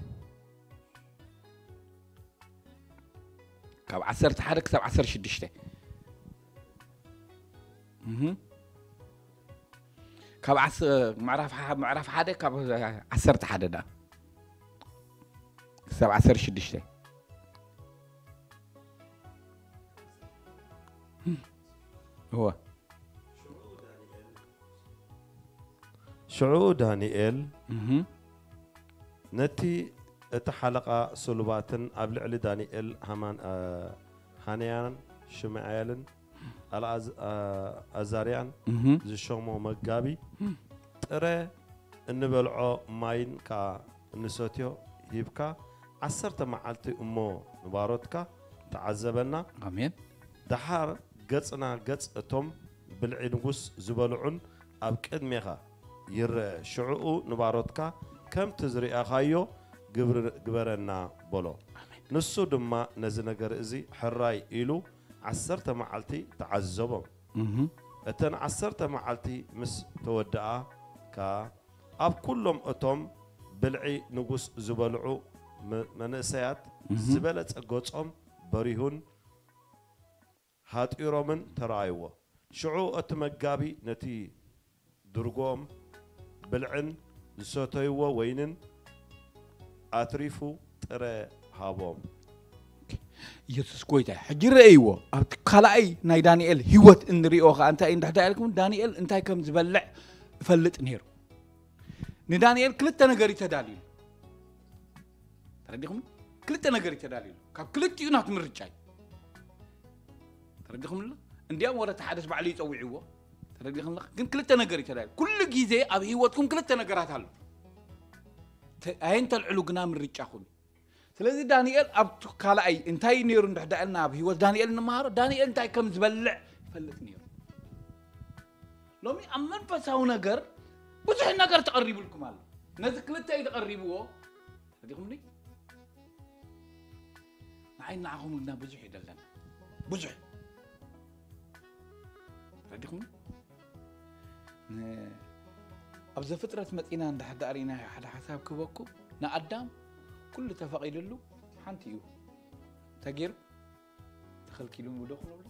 ካብ ዓሰርተ ሓደ ክሳብ ዓሰርተ ሽዱሽተ እህ። ካብ ዓስ- ምዕራፍ ሓ- ምዕራፍ ሓደ ካብ ዓሰርተ ሓደ ዳ ክሳብ ዓሰርተ ሽዱሽተ እወ። ሽዑ ዳንኤል እህ። ነቲ እቲ ሓለቓ ስሉባትን ኣብ ልዕሊ ዳንኤል ሃማን- እ፣ ሃንያን ሽምዓኤልን ኣልኣዝ- እ፣ ኣዛርያን እህ። ዝሸሞ መጋቢ ጥረ እንበልዖ ማይን ከኣ እንሰትዮ ሂብካ ዓሰርተ መዓልቲ እሞ ንባሮትካ ተዓዘበና። ኣሜን። ደሓር ገጽና ገጽ እቶም ብልዒ ንጉስ ዝበልዑን ኣብ ቅድሜኻ ይረአ። ሽዕኡ ንባሮትካ ከምቲ ዝርኣኻዮ ግብር-፣ ግበረና በሎ። ንሱ ድማ ነዚ ነገር እዚ ሕራይ ኢሉ ዓሰርተ መዓልቲ ተዓዘቦም። እተን ዓሰርተ መዓልቲ ምስ ተወድኣ ከኣ ኣብ ኩሎም እቶም ብልዒ ንጉስ ዝበልዑ መ-፣ መንእሰያት ዝበለጸ ገጾም በሪሁን ሃጢሮምን ተራእይዎ። ሽዑ እቲ መጋቢ ነቲ ድርጎም ብልዕን ዝሰተይዎ ወይንን ኣትሪፉ ጥረ ሃቦም። ኢየሱስ ጎይታ እዩ። ሕጂ ረእይዎ። ኣብቲ ካልኣይ ናይ ዳንኤል ህይወት እንሪኦ ከኣ እንታይ እዩ? እንድሕር ኢልኩም ዳንኤል እንታይ ከም ዝበልዕ እፈልጥ ነይሩ። ንዳንኤል ክልተ ነገር እዩ ተዳልዩ። ተረዲኹም? ክልተ ነገር እዩ ተዳልዩ። ካብ ክልቲኡ ናቱ ምርጫ እዩ። ተረዲኹም ኣሎ? እንዲያም ወረ እቲ ሓደስ ባዕሉ ይጸውዕዎ። ተረዲኹም ኣለኻ? ግን ክልተ ነገር እዩ ተዳልዩ። ኩሉ ግዜ ኣብ ህይወትኩም ክልተ ነገራት ኣሎ። ተ-፣ ኣየን ተልዕሉ ግና ምርጫኹም እዩ። ስለዚ ዳንኤል ኣብቲ ካልኣይ እንታይ እዩ ነይሩ እንድሕር ዳልና ኣብ ህይወት ዳንኤል እንመሃሮ፣ ዳንኤል እንታይ ከም ዝበልዕ ይፈልጥ ነይሩ። ሎሚ ኣብ መንፈሳዊ ነገር ብዙሕ ነገር ተቐሪቡልኩም ኣሎ። ነዚ ክልተ እዩ ተቐሪብዎ። ረዲኹምኒ? ንዓይ ንዓኹም ግና ብዙሕ እዩ ደለና። ብዙሕ። ረዲኹምኒ? ን-፣ ኣብ ዘፍጥረት መጺና እንድሕር ደኣ ርኢና ሓደ ሓሳብ ክበኩም፣ ንኣዳም ኩሉ ተፈቒድሉ ሓንቲ እዩ። እንታይ ገይሩ? ተኸልኪሉ ንብሎ ክንብሎ?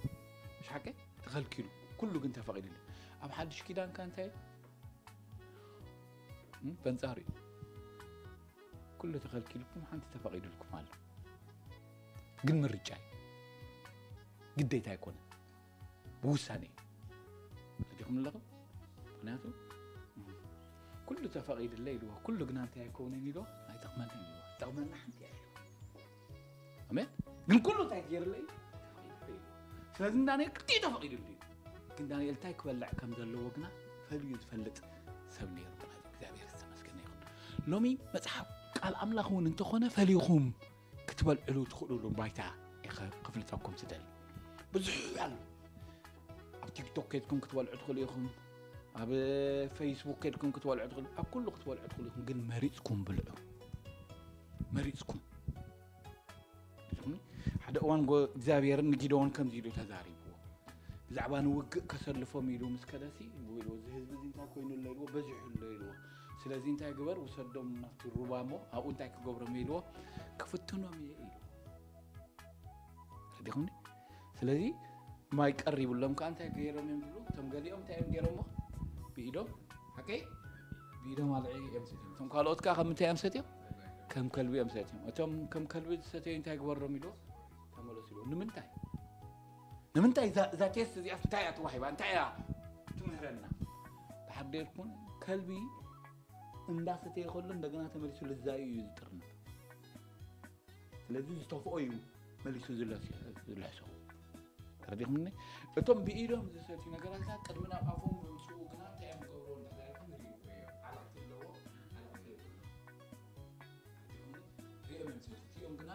ምሽ ሓቀይ? ተኸልኪሉ። ኩሉ ግን ተፈቒድሉ። ኣብ ሓድሽ ኪዳን ከ እንታይ እዩ? እም፣ በንጻሩ እዩ። ኩሉ ተኸልኪልኩም ሓንቲ ተፈቒድልኩም ኣሎ። ግን ምርጫ እዩ። ግዴታ ኣይኮነን። ብውሳኔ እዩ። ረዲኹም ኣለኹም? ምኽንያቱ ኩሉ ተፈቒድለ ኢልዎ፣ ኩሉ ግና እንታይ ኣይከውንን ኢልዎ፣ ኣይጠቕመንን ኢልዎ። ጠቕመና ሓንቲ እያ ኢልዎ። ኣሜን። ግን ኩሉ እንታይ ገይርለ እዩ? ስለዚ ንዳንኤል ክልቲኡ ተፈቒድሉ እዩ። ግን ዳንኤል እንታይ ክበልዕ ከም ዘለዎ ግና ፈልዩ ዝፈልጥ ሰብ ነይሩ ማለት እዩ። እግዚኣብሔር ዝተመስገነ ይኹን። ሎሚ መጽሓፍ ቃል ኣምላኽ እውን እንተኾነ ፈሊኹም ክትበልዕሉ ትኽእሉሉ ባይታ እየ ከ-፣ ክፍልጠኩም ዝደሊ። ብዙሕ ኣሎ። ኣብ ቲክቶክ ከድኩም ክትበልዑ ትኽእሉ ኢኹም። ኣብ ፌስቡክ ከድኩም ክትበልዑ ትኽእሉ፣ ኣብ ኩሉ ክትበልዑ ትኽእሉ ኢኹም። ግን መሪጽኩም ብልዑ። መሪጽኩም። ሓደ እዋን ጎ-፣ እግዚኣብሔርን ንጊደዎን ከምዚ ኢሉ ተዛሪብዎ። ብዛዕባ ንውግእ ከሰልፎም ኢሉ ምስ ከደሲ፣ ኢልዎ፣ እዚ ህዝቢ እዚ እንታይ ኮይኑ ኣሎ ኢልዎ፣ በዚሑ ኣሎ ኢልዎ። ስለዚ እንታይ ግበር፣ ውሰዶም ናብቲ ሩባ እሞ ኣብኡ እንታይ ክገብሮም ኢልዎ፣ ክፍትኖም እየ ኢልዎ። ረዲኹምኒ? ስለዚ ማይ ቀሪቡሎም ከዓ እንታይ ገይሮም እዮም ዝብሉ? እቶም ገሊኦም እንታይ እዮም ገይሮሞ? ብኢዶም፣ ሓቀይ? ብኢዶም ኣልዒ እዮም ሰትዮም። እቶም ካልኦት ከዓ ከም ምንታይ እዮም ሰትዮም? ከም ከልቢ እዮም ሰትዮም። እቶም ከም ከልቢ ዝሰተዩ እንታይ ግበሮም ኢልዎ? ተመለሱ ኢልዎ። ንምንታይ? ንምንታይ እዛ፣ እዛ ቴስት እዚኣ እንታይ እያ ተዋሂባ? እንታይ እያ ትምህረና? ድሓር ደይርኩን ከልቢ እንዳሰተየ ከሎ እንደገና ተመሊሱ ልዛዩ እዩ ዝጥርንፍ። ስለዚ ዝተፍኦ እዩ መሊሱ ዝለስ-፣ ዝልሕሶ። ተረዲኹምኒ? እቶም ብኢዶም ዝሰትዩ ነገራት ቅድሚ ናብ ኣፎም ምምፅኡ ግና እንታይ እዮም ዝገብሩ እንዳተባሃልኩም ሪእዎ እዮም። ዓለቕቲ ኣለዎ፣ ዓለቕቲ የብሉን። ሪኦም እዮም ዝሰትዩ። እቲኦም ግና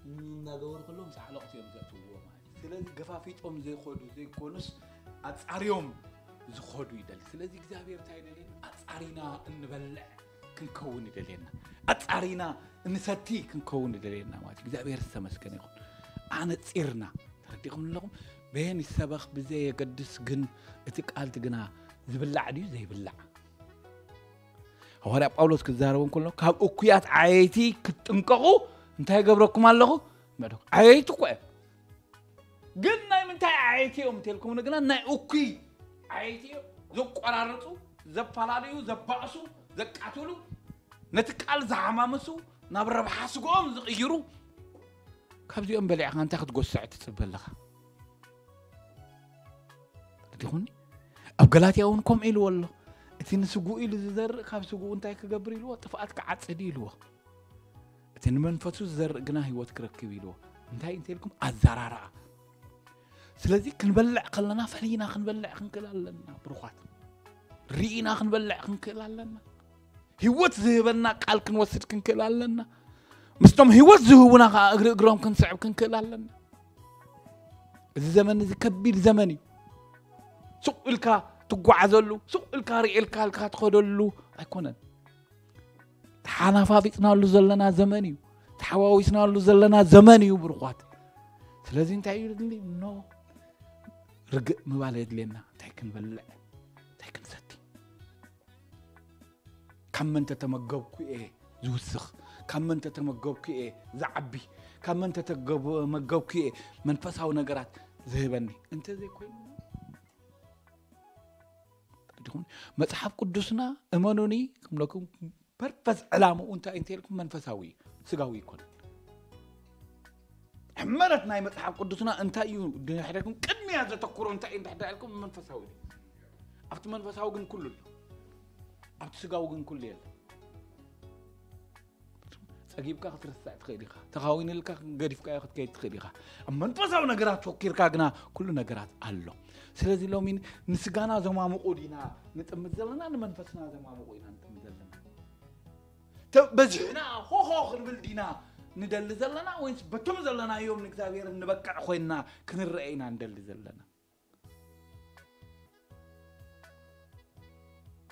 እናገበሩ ከለዉ ምስ ዓለቕቲ እዮም ዘእትውዎ ማለት እዩ። ስለዚ ገፋፊጦም ዘይኮዱ ዘይኮኑስ ኣጻርዮም ዝኸዱ ይደሊ። ስለዚ እግዚኣብሔር እንታይ ይደልየና? ኣጻሪና እንበልዕ ክንከውን ይደልየና። ኣጻሪና እንሰቲ ክንከውን ይደልየና ማለት እዩ። እግዚኣብሔር ዝተመስገነ ይኹን። ኣነጺርና፣ ተረዲኹም ኣለኹም? በየን ይሰበኽ ብዘየገድስ ግን እቲ ቃል ግና ዝብላዕ ድዩ ዘይብላዕ? ሃዋርያ ጳውሎስ ክዛረቦም ከሎ ካብ እኩያት ዓየይቲ ክትጥንቀቑ እንታይ ገብረኩም ኣለኹ? ምዕዶ-፣ ዓየይቲ እኮ እዮም። ግን ናይ ምንታይ ዓየይቲ እዮም እንተልኩም ግና ናይ እኩይ ዓየይቲ እዮም። ዘቆራርፁ፣ ዘፈላለዩ፣ ዘባእሱ፣ ዘቃትሉ፣ ነቲ ቃል ዝሓማምሱ፣ ናብ ረብሓ ስግኦም ዝቕይሩ። ካብዚኦም በሊዕኻ እንታይ ክትጎስዕ ትጽበ ኣለኻ? ዲኹኒ? ኣብ ገላትያ እውን ከምኡ ኢልዎ ኣሎ። እቲ ንስጉኡ ኢሉ ዝዘርእ ካብ ስጉኡ እንታይ ክገብር ኢልዎ? ጥፍኣት ክዓጽድ ኢልዎ። እቲ ንመንፈሱ ዝዘርእ ግና ህይወት ክረክብ ኢልዎ። እንታይ እንተልኩም? ኣዘራርኣ። ስለዚ ክንበልዕ ከለና ፈሊና ክንበልዕ ክንክእል ኣለና። ብሩኻት፣ ርኢና ክንበልዕ ክንክእል ኣለና። ህይወት ዝህበና ቃል ክንወስድ ክንክእል ኣለና። ምስቶም ህይወት ዝህቡና ከዓ እግሪ እግሮም ክንስዕብ ክንክእል ኣለና። እዚ ዘመን እዚ ከቢድ ዘመን እዩ። ሱቕ ኢልካ ትጓዓዘሉ፣ ሱቕ ኢልካ ርኤልካ ኢልካ ትኸደሉ ኣይኮነን። ተሓናፋፊጽናሉ ዘለና ዘመን እዩ። ተሓዋዊስናሉ ዘለና ዘመን እዩ ብርኳት። ስለዚ እንታይ እዩ ድሊ ኖ ርግእ ምባል የድልየና። እንታይ ክንበልዕ እንታይ ክንሰቲ? ካብ መን ተተመገብኩ እየ ዝውስኽ? ካብ መን ተተመገብኩ እየ ዝዓቢ? ካብ መን ተተመገብኩ እየ መንፈሳዊ ነገራት ዝህበኒ? እንተዘይኮይኑ ዲኹም? መጽሓፍ ቅዱስና እመኑኒ ክምለኩም ፐርፐስ ዕላምኡ እንታይ እንተልኩም መንፈሳዊ እዩ፣ ስጋዊ ይኮነን። ሕመረት ናይ መጽሓፍ ቅዱስና እንታይ እዩ ድሕደኩም ቅድሚያ ዘተኩሮ እንታይ እዩ እንድሕዳ ኢልኩም መንፈሳዊ እዩ። ኣብቲ መንፈሳዊ ግን ኩሉ ኣሎ፣ ኣብቲ ስጋዊ ግን ኩሉ የለ። ጸጊብካ ክትርሳዕ ትኽእል ኢኻ፣ ተኻዊንልካ ገዲፍካዮ ክትከይድ ትኽእል ኢኻ። ኣብ መንፈሳዊ ነገራት ተወኪርካ ግና ኩሉ ነገራት ኣሎ። ስለዚ ሎሚ ንስጋና ዘማምቑ ዲና ንጥምት ዘለና ንመንፈስና ዘማምቑ ኢና ንጥምት ዘለና? በዚሕና ሆሆ ክንብል ዲና ንደሊ ዘለና ወይስ በቶም ዘለናዮም ንእግዚኣብሔር እንበቅዕ ኮይንና ክንረአ ኢና ንደሊ ዘለና?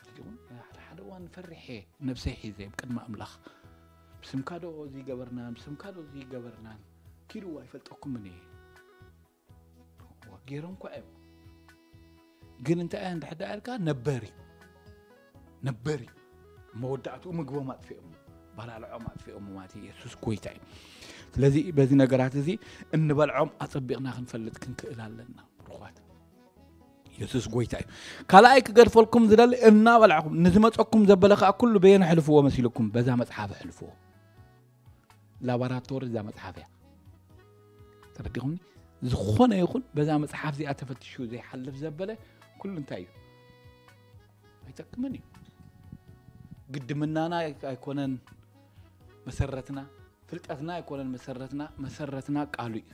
ሓደ ሓደ እዋን ፈሪሐ ነብሰይ ሒዘ ቅድሚ ኣምላኽ ብስምካ ዶ እዚ ገበርናን ብስምካ ዶ እዚ ገበርናን ኪዱ ኣይፈልጠኩምን እየ። ገይሮም እኳ እዮም ግን እንታይ እንድሕዳ ኢልካ ነበር እዩ ነበር እዩ። መወዳእትኡ ምግቦም ኣጥፊኦም ባላልዖም ኣጥፊኦም ማለት እዩ። የሱስ ጎይታ እዩ። ስለዚ በዚ ነገራት እዚ እንበልዖም ኣጸቢቕና ክንፈልጥ ክንክእል ኣለና ብርኳት። የሱስ ጎይታ እዩ። ካልኣይ ክገድፈልኩም ዝደሊ እናበላዕኹም ንዝመፀኩም ዘበለ ከዓ ኩሉ በየን ሕልፍዎ መሲልኩም በዛ መፅሓፍ ሕልፍዎ። ላቦራቶሪ እዛ መፅሓፍ እያ። ተረዲኹምኒ? ዝኾነ ይኹን በዛ መፅሓፍ እዚኣ ተፈትሹ ዘይሓልፍ ዘበለ ኩሉ እንታይ እዩ? ኣይጠቅምን እዩ። ግድምናና ኣይኮነን መሰረትና፣ ፍልጠትና ኣይኮነን መሰረትና። መሰረትና ቃሉ እዩ።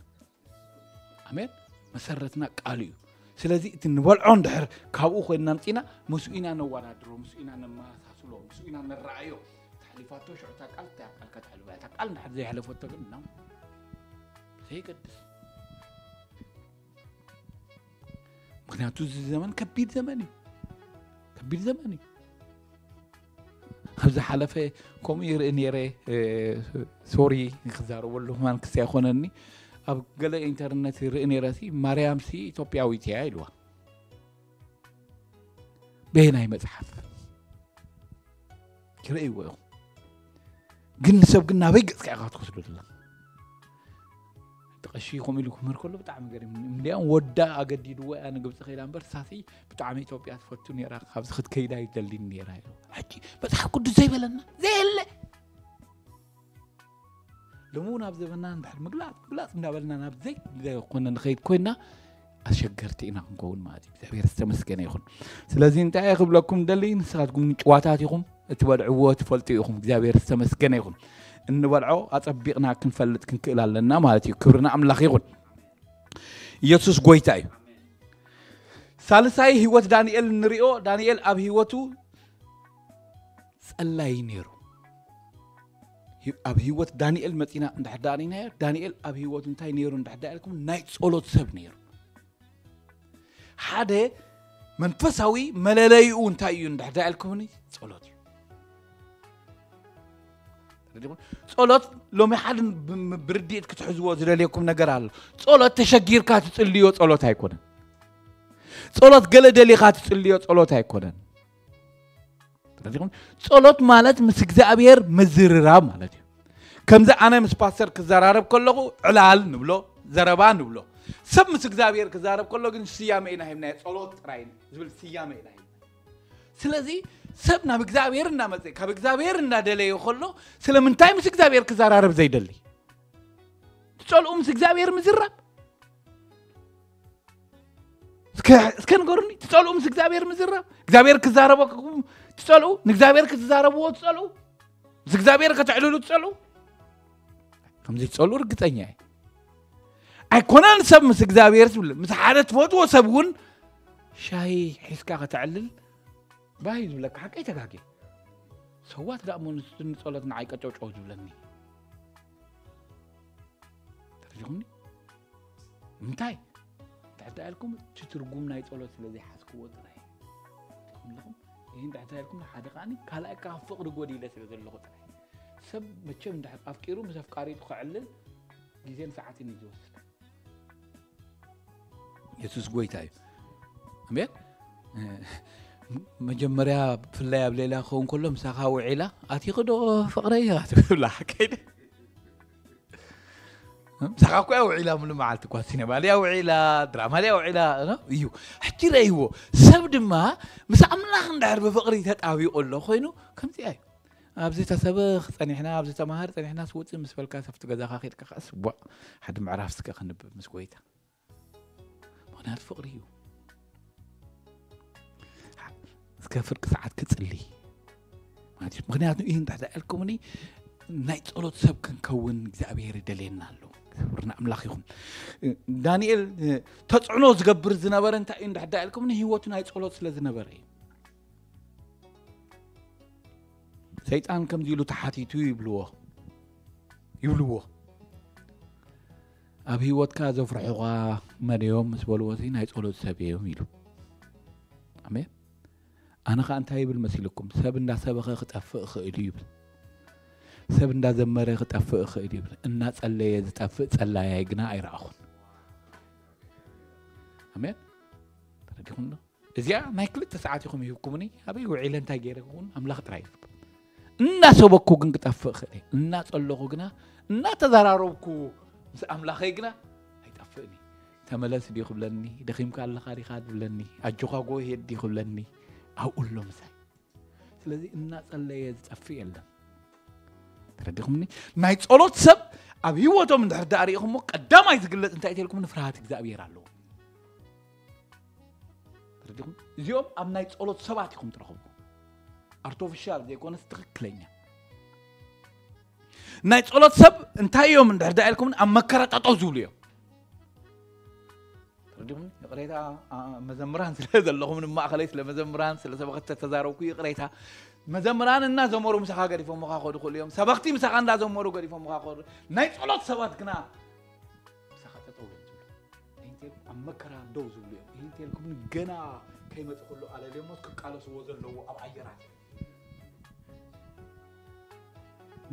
ኣሜን። መሰረትና ቃሉ እዩ። ስለዚ እቲ ንበልዖ እንድሕር ካብኡ ኮይንና ምፂና ምስኡ ኢና ነወዳድሮ፣ ምስኡ ኢና ነመሳስሎ፣ ምስኡ ኢና ንረኣዮ። ተሕሊፋቶ ሽዑ እታ ቃል እታ ቃል ከተሕልፋ እታ ቃል እንድሕር ዘይሕለፈቶ ግን ነው ዘይገድስ። ምክንያቱ እዚ ዘመን ከቢድ ዘመን እዩ። ከቢድ ዘመን እዩ። ኣብ ዝሓለፈ ከምኡ ይርኢ ነይረ። ሶሪ ክዛረበሉ ማን ክስ ኣይኮነኒ። ኣብ ገለ ኢንተርነት ይርኢ ነይረ ሲ ማርያም ሲ ኢትዮጵያዊት እያ ኢልዋ። በየናይ መፅሓፍ ይርእይዎ ኢኹም? ግን ንሰብ ግን ናበይ ገፅካ ኢኻ ትወስዶ ዘላ? እቲ ቀሺ ከምኡ ኢሉ ክምህር ከሎ ብጣዕሚ ገሪም። እንዲያውም ወዳ ኣገዲድዎ እያ ንግብፂ ከይዳ እምበር ሳሲ ብጣዕሚ ኢትዮጵያ ትፈቱ ነይራ፣ ካብዚ ክትከይዳ ይደሊን ነይራ ኢሉ። ሕጂ መፅሓፍ ቅዱስ ዘይበለና ዘየለ ሎሚ እውን ኣብ ዘበና እንድሕር ምግላፅ ምግላፅ እንዳበልና ናብ ዘይኮነ ንኸይድ ኮይና ኣሸገርቲ ኢና ክንከውን ማለት እዩ። እግዚኣብሔር ዝተመስገነ ይኹን። ስለዚ እንታይ እየ ክብለኩም ደሊ ንስኻትኩም ጭዋታት ኢኹም፣ እትበልዕዎ ትፈልጡ ኢኹም። እግዚኣብሔር ዝተመስገነ ይኹን። እንበልዖ ኣጸቢቕና ክንፈልጥ ክንክእል ኣለና ማለት እዩ። ክብርና ኣምላኽ ይኹን። ኢየሱስ ጎይታ እዩ። ሳልሳይ ህይወት ዳንኤል እንሪኦ፣ ዳንኤል ኣብ ህይወቱ ጸላይ ነይሩ። ኣብ ህይወት ዳንኤል መጺና እንድሕር ዳርኢናዮ፣ ዳንኤል ኣብ ህይወቱ እንታይ ነይሩ እንድሕር ዳርኢልኩም፣ ናይ ጸሎት ሰብ ነይሩ። ሓደ መንፈሳዊ መለለይኡ እንታይ እዩ እንድሕር ዳርኢልኩምኒ፣ ጸሎት እዩ። ጸሎት ሎሚ ሓደ ብርድኢት ክትሕዝዎ ዝደልየኩም ነገር ኣሎ። ጸሎት ተሸጊርካ ትጽልዮ ጸሎት ኣይኮነን። ጸሎት ገለ ደሊኻ ትጽልዮ ጸሎት ኣይኮነን። ጸሎት ማለት ምስ እግዚኣብሔር ምዝርራብ ማለት እዩ። ከምዚ ኣነ ምስ ፓስተር ክዘራረብ ከለኹ ዕላል ንብሎ፣ ዘረባ ንብሎ። ሰብ ምስ እግዚኣብሔር ክዛረብ ከሎ ግን ስያመ ኢና ሂብናዮ፣ ጸሎት ጥራይ ዝብል ስያመ ኢና ሂብና። ስለዚ ሰብ ናብ እግዚኣብሔር እናመጸ ካብ እግዚኣብሔር እናደለየ ከሎ ስለምንታይ ምስ እግዚኣብሔር ክዘራረብ ዘይደሊ? ትጸልኡ ምስ እግዚኣብሔር ምዝራብ? እስከ እስከ ንገሩኒ፣ ትጸልኡ ምስ እግዚኣብሔር ምዝራብ? እግዚኣብሔር ክዛረበኩም ትጸልኡ? ንእግዚኣብሔር ክትዛረብዎ ትጸልኡ? ምስ እግዚኣብሔር ከተዕልሉ ትጸልኡ? ከምዚ ትጸልኡ ርግጸኛ እየ። ኣይኮነን ሰብ ምስ እግዚኣብሔር ዝብል፣ ምስ ሓደ ትፈትዎ ሰብ እውን ሻሂ ሒዝካ ከተዕልል ባይ ዝብለካ ሓቀይ ተጋጌ። ሰዋት ደኣ እሞ ንስኒ ጸሎት ንዓይ ቀጨውጨው ዝብለኒ። ተረዲኹምኒ? እንታይ? እንታይ ኢልኩም? እቲ ትርጉም ናይ ጸሎት ስለ ዘይሓዝክዎ ጥራይ። ኣለኹም። ይህ እንድሕር ተባሂልኩም ሓደ ከዓኒ ካልኣይ ካብ ፍቕሪ ጎዲለ ስለ ዘለኹ ጥራይ። ሰብ መቸም እንድሕር ኣፍቂሩ ምስ ኣፍቃሪቱ ከዕልል ግዜን ሰዓትን እዩ ዝወስድ። የሱስ ጎይታ እዩ። ኣሜን። መጀመርያ ብፍላይ ኣብ ሌላ ክኸውን ከሎ ምሳኻ ውዒላ ኣቲኺ ዶ ፍቕረይ ትብላ ከይደ ምሳኻ እኮ እያ ውዒላ፣ ሙሉ መዓልቲ እኳ ሲነማ ድያ ውዒላ፣ ድራማ ድያ ውዒላ እዩ። ሕጂ ረእይዎ። ሰብ ድማ ምስ ኣምላኽ እንድሕር ብፍቕሪ ተጣቢቑ ኣሎ ኮይኑ ከምዚኣ እዩ። ኣብዚ ተሰብኽ ጸኒሕና፣ ኣብዚ ተማሃር ጸኒሕና፣ ስውጽእ ምስ በልካ ሰፍቲ ገዛኻ ኬድካ ከኣስ ቧዕ፣ ሓደ ምዕራፍ ስከ ክንብብ ምስ ጎይታ። ምኽንያቱ ፍቕሪ እዩ። እስከ ፍርቂ ሰዓት ክጽሊ ማለት እዩ። ምኽንያቱ ይህ እንድሕር ኢልኩምኒ ናይ ጸሎት ሰብ ክንከውን እግዚኣብሔር ይደልየና ኣሎ። ክብርና ኣምላኽ ይኹን። ዳንኤል ተጽዕኖ ዝገብር ዝነበረ እንታይ እዩ እንድሕር ኢልኩምኒ ህይወቱ ናይ ጸሎት ስለ ዝነበረ እዩ። ሰይጣን ከምዚ ኢሉ ተሓቲቱ ይብልዎ ይብልዎ ኣብ ህይወትካ ዘፍርሑኻ መን እዮም ምስ በልዎ ናይ ጸሎት ሰብ እዮም ኢሉ። ኣሜን። ኣነ ኸዓ እንታይ ይብል መሲልኩም? ሰብ እንዳሰበኸ ክጠፍእ እኽእል እዩ ይብል። ሰብ እንዳዘመረ ክጠፍእ እኽእል ይብል። እናጸለየ ዝጠፍእ ጸላያይ ግና ኣይረኣኹን። ኣሜን። ተረዲኹም ዶ? እዚኣ ናይ ክልተ ሰዓት ኢኹም ይህብኩምኒ። ኣበይ ውዒለ እንታይ ገይረ ክውን ኣምላኽ ጥራይ ይፈልጥ። እናሰበኩ ግን ክጠፍእ እኽእል እየ። እናጸለኹ ግና እናተዘራረብኩ ምስ ኣምላኸይ ግና ኣይጠፍእን እዩ። ተመለስ ድዩ ክብለኒ፣ ደኺምካ ኣለኻ ዲኻ ዝብለኒ፣ ኣጆኻ ጎ ሄድ ድዩ ክብለኒ፣ ኣብኡ ኣሎ ምሳይ። ስለዚ እናጸለየ ዝጠፍእ የለን። ተረዲኹምኒ? ናይ ጸሎት ሰብ ኣብ ህይወቶም እንድሕር ደኣ ርኢኹሞ ቀዳማይ ዝግለጽ እንታይ ተልኩም ንፍርሃት እግዚኣብሔር ኣለዎ። ተረዲኹም? እዚኦም ኣብ ናይ ጸሎት ሰባት ኢኹም ትረኽቡ። ኣርቲፊሻል ዘይኮነስ ትኽክለኛ ናይ ጸሎት ሰብ እንታይ እዮም እንድሕር ደኣ ኢልኩም ኣብ መከራ ጠጠው ዝብሉ እዮም። ተረዲኹም? ይቕሬታ መዘምራን ስለ ዘለኹም ንማእኸለይ ስለ መዘምራን ስለ ሰበኽቲ ተዛረብኩ ይቕሬታ። መዘምራን እናዘመሩ ምሳኻ ገዲፎምኻ ክኸዱ ይኽእሉ እዮም። ሰበኽቲ ምሳኻ እንዳዘመሩ ገዲፎምኻ ክኸዱ። ናይ ጸሎት ሰባት ግና ምሳኻ ጠጠው እዮም ዝብሉ። ይህንቴል ኣብ መከራ ደው ዝብሉ እዮም። ይህንቴልኩም ገና ከይመጽእ ከሎ ኣለልዮሞ ክቃለስዎ ዘለዎ ኣብ ኣየራት እዮም።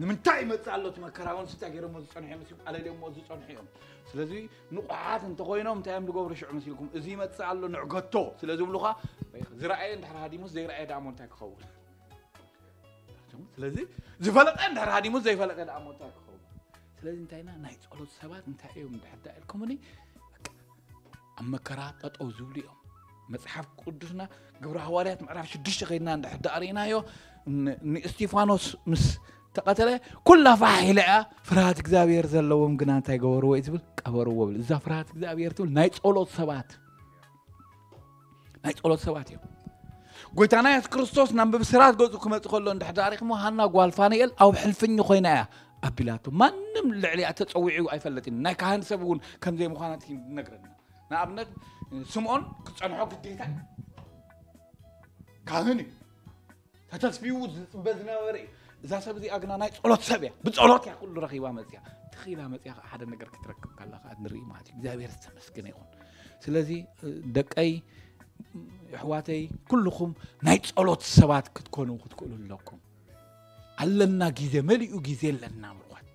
ንምንታይ ይመጽእ ኣሎ እቲ መከራ እውን ስታ ገይሮሞ ዝጸንሑ እዮም ኣለልዮሞ ዝጸንሑ እዮም። ስለዚ ንቑሓት እንተኾይኖም እንታይ እዮም ዝገብሩ ሽዑ መሲልኩም? እዚ ይመጽእ ኣሎ ንዕገቶ ስለ ዝብሉኻ ዝረኣየ እንድሕር ሃዲሙስ ዘይረኣየ ደኣ እሞ እንታይ ክኸውን? ስለዚ ዝፈለጠ እንድሕር ሃዲሙስ ዘይፈለጠ ደኣ እሞ እንታይ ክኸውን? ስለዚ እንታይና ናይ ጸሎት ሰባት እንታይ እዮም እንድሕር ደኣ ኢልኩምኒ ኣብ መከራ ጠጠው ዝብሉ እዮም። መጽሓፍ ቅዱስና ግብረ ሃዋርያት ምዕራፍ ሽዱሽተ ከይድና እንድሕር ደኣ ርኢናዮ ንእስጢፋኖስ ምስ ተቐተለ ኩላ ፋሕ ኢላ እያ። ፍርሃት እግዚኣብሔር ዘለዎም ግና እንታይ ገበርዎ እዩ ዝብል ቀበርዎ ብል። እዛ ፍርሃት እግዚኣብሔር ትብል ናይ ጸሎት ሰባት ናይ ጸሎት ሰባት እዮም። ጎይታና የሱስ ክርስቶስ ናብ ብስራት ገጹ ክመጽእ ከሎ እንድሕር ደኣ ርኢኹሞ ሃና ጓል ፋንኤል ኣብ ሕልፍኝ ኮይና እያ ኣቢላቶ። ማንም ልዕሊኣ ተጸዊዑ ኣይፈለጥን። ናይ ካህን ሰብ እውን ከምዘይ ምዃና እቲ ነግረና። ንኣብነት ስምዖን ክጸንሖ ግዴታ እዩ። ካህን እዩ። ተተስፊዉ ዝጽበ ዝነበረ እዩ። እዛ ሰብ እዚኣ ግና ናይ ጸሎት ሰብ እያ። ብጸሎት እያ ኩሉ ረኺባ መጽያ። ትኺላ መጽያ ከዓ ሓደ ነገር ክትረክብ ከላ ከዓ ንርኢ ማለት እዩ። እግዚኣብሔር ዝተመስገነ ይኹን። ስለዚ ደቀይ ኣሕዋተይ ኩልኹም ናይ ጸሎት ሰባት ክትኮኑ ክትክእሉ ኣለኩም። ኣለና ግዜ መሊኡ ግዜ ኣለና ብርኳት።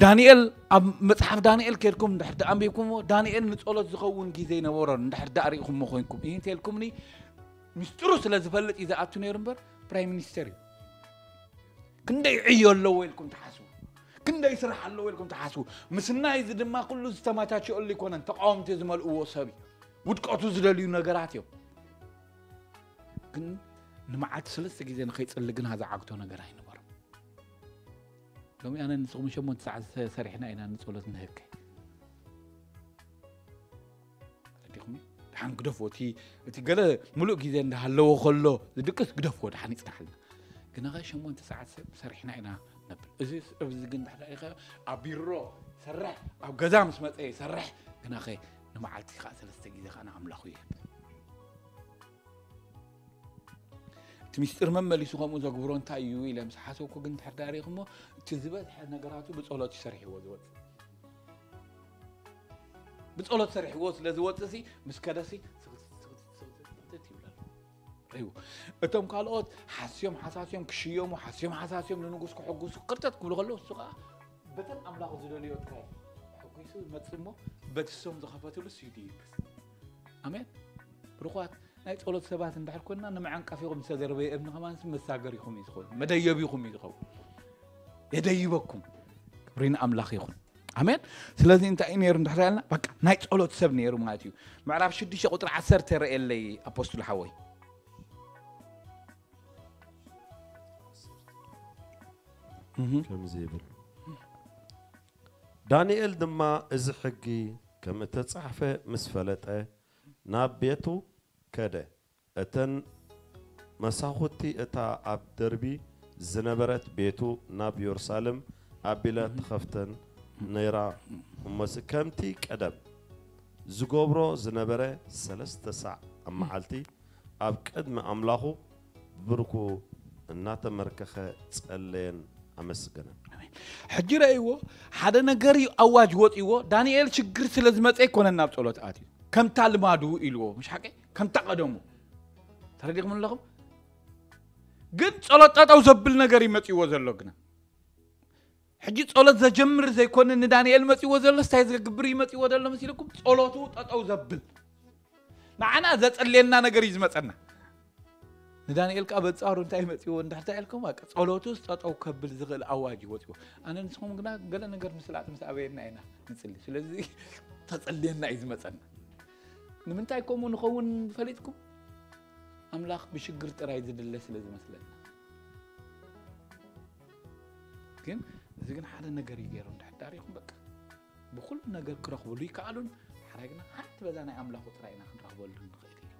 ዳንኤል ኣብ መጽሓፍ ዳንኤል ከድኩም እንድሕር ደኣ ኣንቢብኩምዎ ዳንኤል ንጸሎት ዝኸውን ግዜ ይነበሮን እንድሕር ደኣ ርኢኹምዎ ኮይንኩም ይህን ተልኩምኒ ምስጢሩ ስለ ዝፈልጥ እዩ ዝኣቱ ነይሩ እምበር ፕራይም ሚኒስተር እዩ። ክንደይ ዕዮ ኣለዎ ኢልኩም ትሓስቡ? ክንደይ ስራሕ ኣለዎ ኢልኩም ትሓስቡ? ምስናይ እዚ ድማ ኩሉ ዝተመቻቸወሉ ኣይኮነን። ተቃወምቲ ዝመልእዎ ሰብ እዩ። ውድቀቱ ዝደልዩ ነገራት እዮም። ግን ንመዓልቲ ሰለስተ ግዜ ንኸይጽሊ ግና ዝዓግቶ ነገር ኣይነበሮም። ሎሚ ኣነ ንስኹም ሸሞንተ ሰዓት ሰሪሕና ኢና ንጸሎት ንህከ ረዲኹም። ደሓን ግደፎ። እቲ ገለ ሙሉእ ግዜ እንዳሃለዎ ከሎ ዝድቅስ ግደፎ፣ ደሓን ይጽናሓልና። ግናኸ ሸሞንተ ሰዓት ሰብ ሰሪሕና ኢና ነብል። እዚ እዚ ግን ድሕሪ ኢኸ ኣብ ቢሮ ይሰርሕ፣ ኣብ ገዛ ምስ መጸ ይሰርሕ። ግናኸ ንመዓልቲ ከዓ ሰለስተ ግዜ ከዓ ንኣምላኹ ይህብ። እቲ ምስጢር መመሊሱ ከምኡ ዘግብሮ እንታይ እዩ ኢለ ምስ ሓሰብኩ ግን ድሕር ዳሪኹሞ እቲ ዝበዝሐ ነገራቱ ብጸሎት እዩ ሰሪሕዎ ዝወጽእ። ብጸሎት ሰሪሕዎ ስለ ዝወጽእ ሲ ምስ ከደሲ ስኽትት ይብለሉ። እዩ። እቶም ካልኦት ሓስዮም ሓሳስዮም ክሽየሙ፣ ሓስዮም ሓሳስዮም ንንጉስ ክሕጉሱ ቅርተት ክብሉ ከለዉ፣ እሱ ከዓ በተን ኣምላኽ ዝደልዮ ጥራይ ሕጒሱ ይመጽእ እሞ፣ በቲ እሶም ዝኸፈትሉ ስዩ ይድይብስ። ኣሜን። ብሩኻት፣ ናይ ጸሎት ሰባት እንድሕር ኮይንና፣ ንመዐንቀፊኹም ዝተደርበየ እምኒ ከማን መሳገሪኹም እዩ ዝኸውን፣ መደየቢኹም እዩ ዝኸውን። የደይበኩም። ክብሪ ንኣምላኽ ይኹን። ኣሜን። ስለዚ እንታይ እዩ ነይሩ እንድሕር ያልና፣ በቃ ናይ ጸሎት ሰብ ነይሩ ማለት እዩ። ምዕራፍ ሽዱሽተ ቁጥሪ ዓሰርተ ረእየለይ ኣፖስትል ሓወይ። እህ። ከምዚ ይብል፣ ዳንኤል ድማ እዚ ሕጊ ከም እተጻሕፈ ምስ ፈለጠ፣ ናብ ቤቱ ከደ። እተን መሳኹቲ እታ ኣብ ደርቢ ዝነበረት ቤቱ ናብ የሩሳሌም ኣቢለ ትኸፍተን ነይራ እሞሲ፣ ከምቲ ቀደም ዝገብሮ ዝነበረ ሰለስተ ሳዕ ኣብ መዓልቲ ኣብ ቅድሚ ኣምላኹ ብርኩ እናተመርከኸ ጸለየን ኣመስገነን። ኣሜን። ሕጂ ረእይዎ፣ ሓደ ነገር እዩ ኣዋጅ ወፂዎ። ዳንኤል ሽግር ስለ ዝመፀ ኣይኮነን ናብ ጸሎት ኣትዩ፣ ከምታ ልማዱ ኢልዎ፣ ምሽ ሓቂ? ከምታ ቀደሙ። ተረዲኹም ኣለኹም? ግን ጸሎት ጠጠው ዘብል ነገር ይመፅዎ ዘሎ ግና። ሕጂ ጸሎት ዘጀምር ዘይኮነ ንዳንኤል መፅዎ ዘሎ፣ ስታይ ዘግብር ይመፅዎ ዘሎ መሲልኩም? ጸሎቱ ጠጠው ዘብል። ንዓና ዘጸልየና ነገር እዩ ዝመጸና። ንዳንኤል ከኣ በንጻሩ እንታይ መጽዎ እንድሕር እንታይ ኢልኩም? በቃ ጸሎቱስ ጠጠው ከብል ዝኽእል ኣዋጅ እዩ ወጽዎ። ኣነ ንስኹም ግና ገለ ነገር ምስላጥ ምስ ኣበየና ኢና ንጽሊ። ስለዚ ተጸልየና እዩ ዝመጸና። ንምንታይ ከምኡ ንኸውን ፈሊጥኩም? ኣምላኽ ብሽግር ጥራይ ዝድለ ስለ ዝመስለና። ግን እዚ ግን ሓደ ነገር እዩ ገይሩ። እንድሕር ዳሪኹም በቃ ብኩሉ ነገር ክረኽብሉ ይከኣሉን፣ ሓራይ ግና ሓንቲ በዛ ናይ ኣምላኹ ጥራይ ኢና ክንረኽበሉ ንኽእል ኢሉ።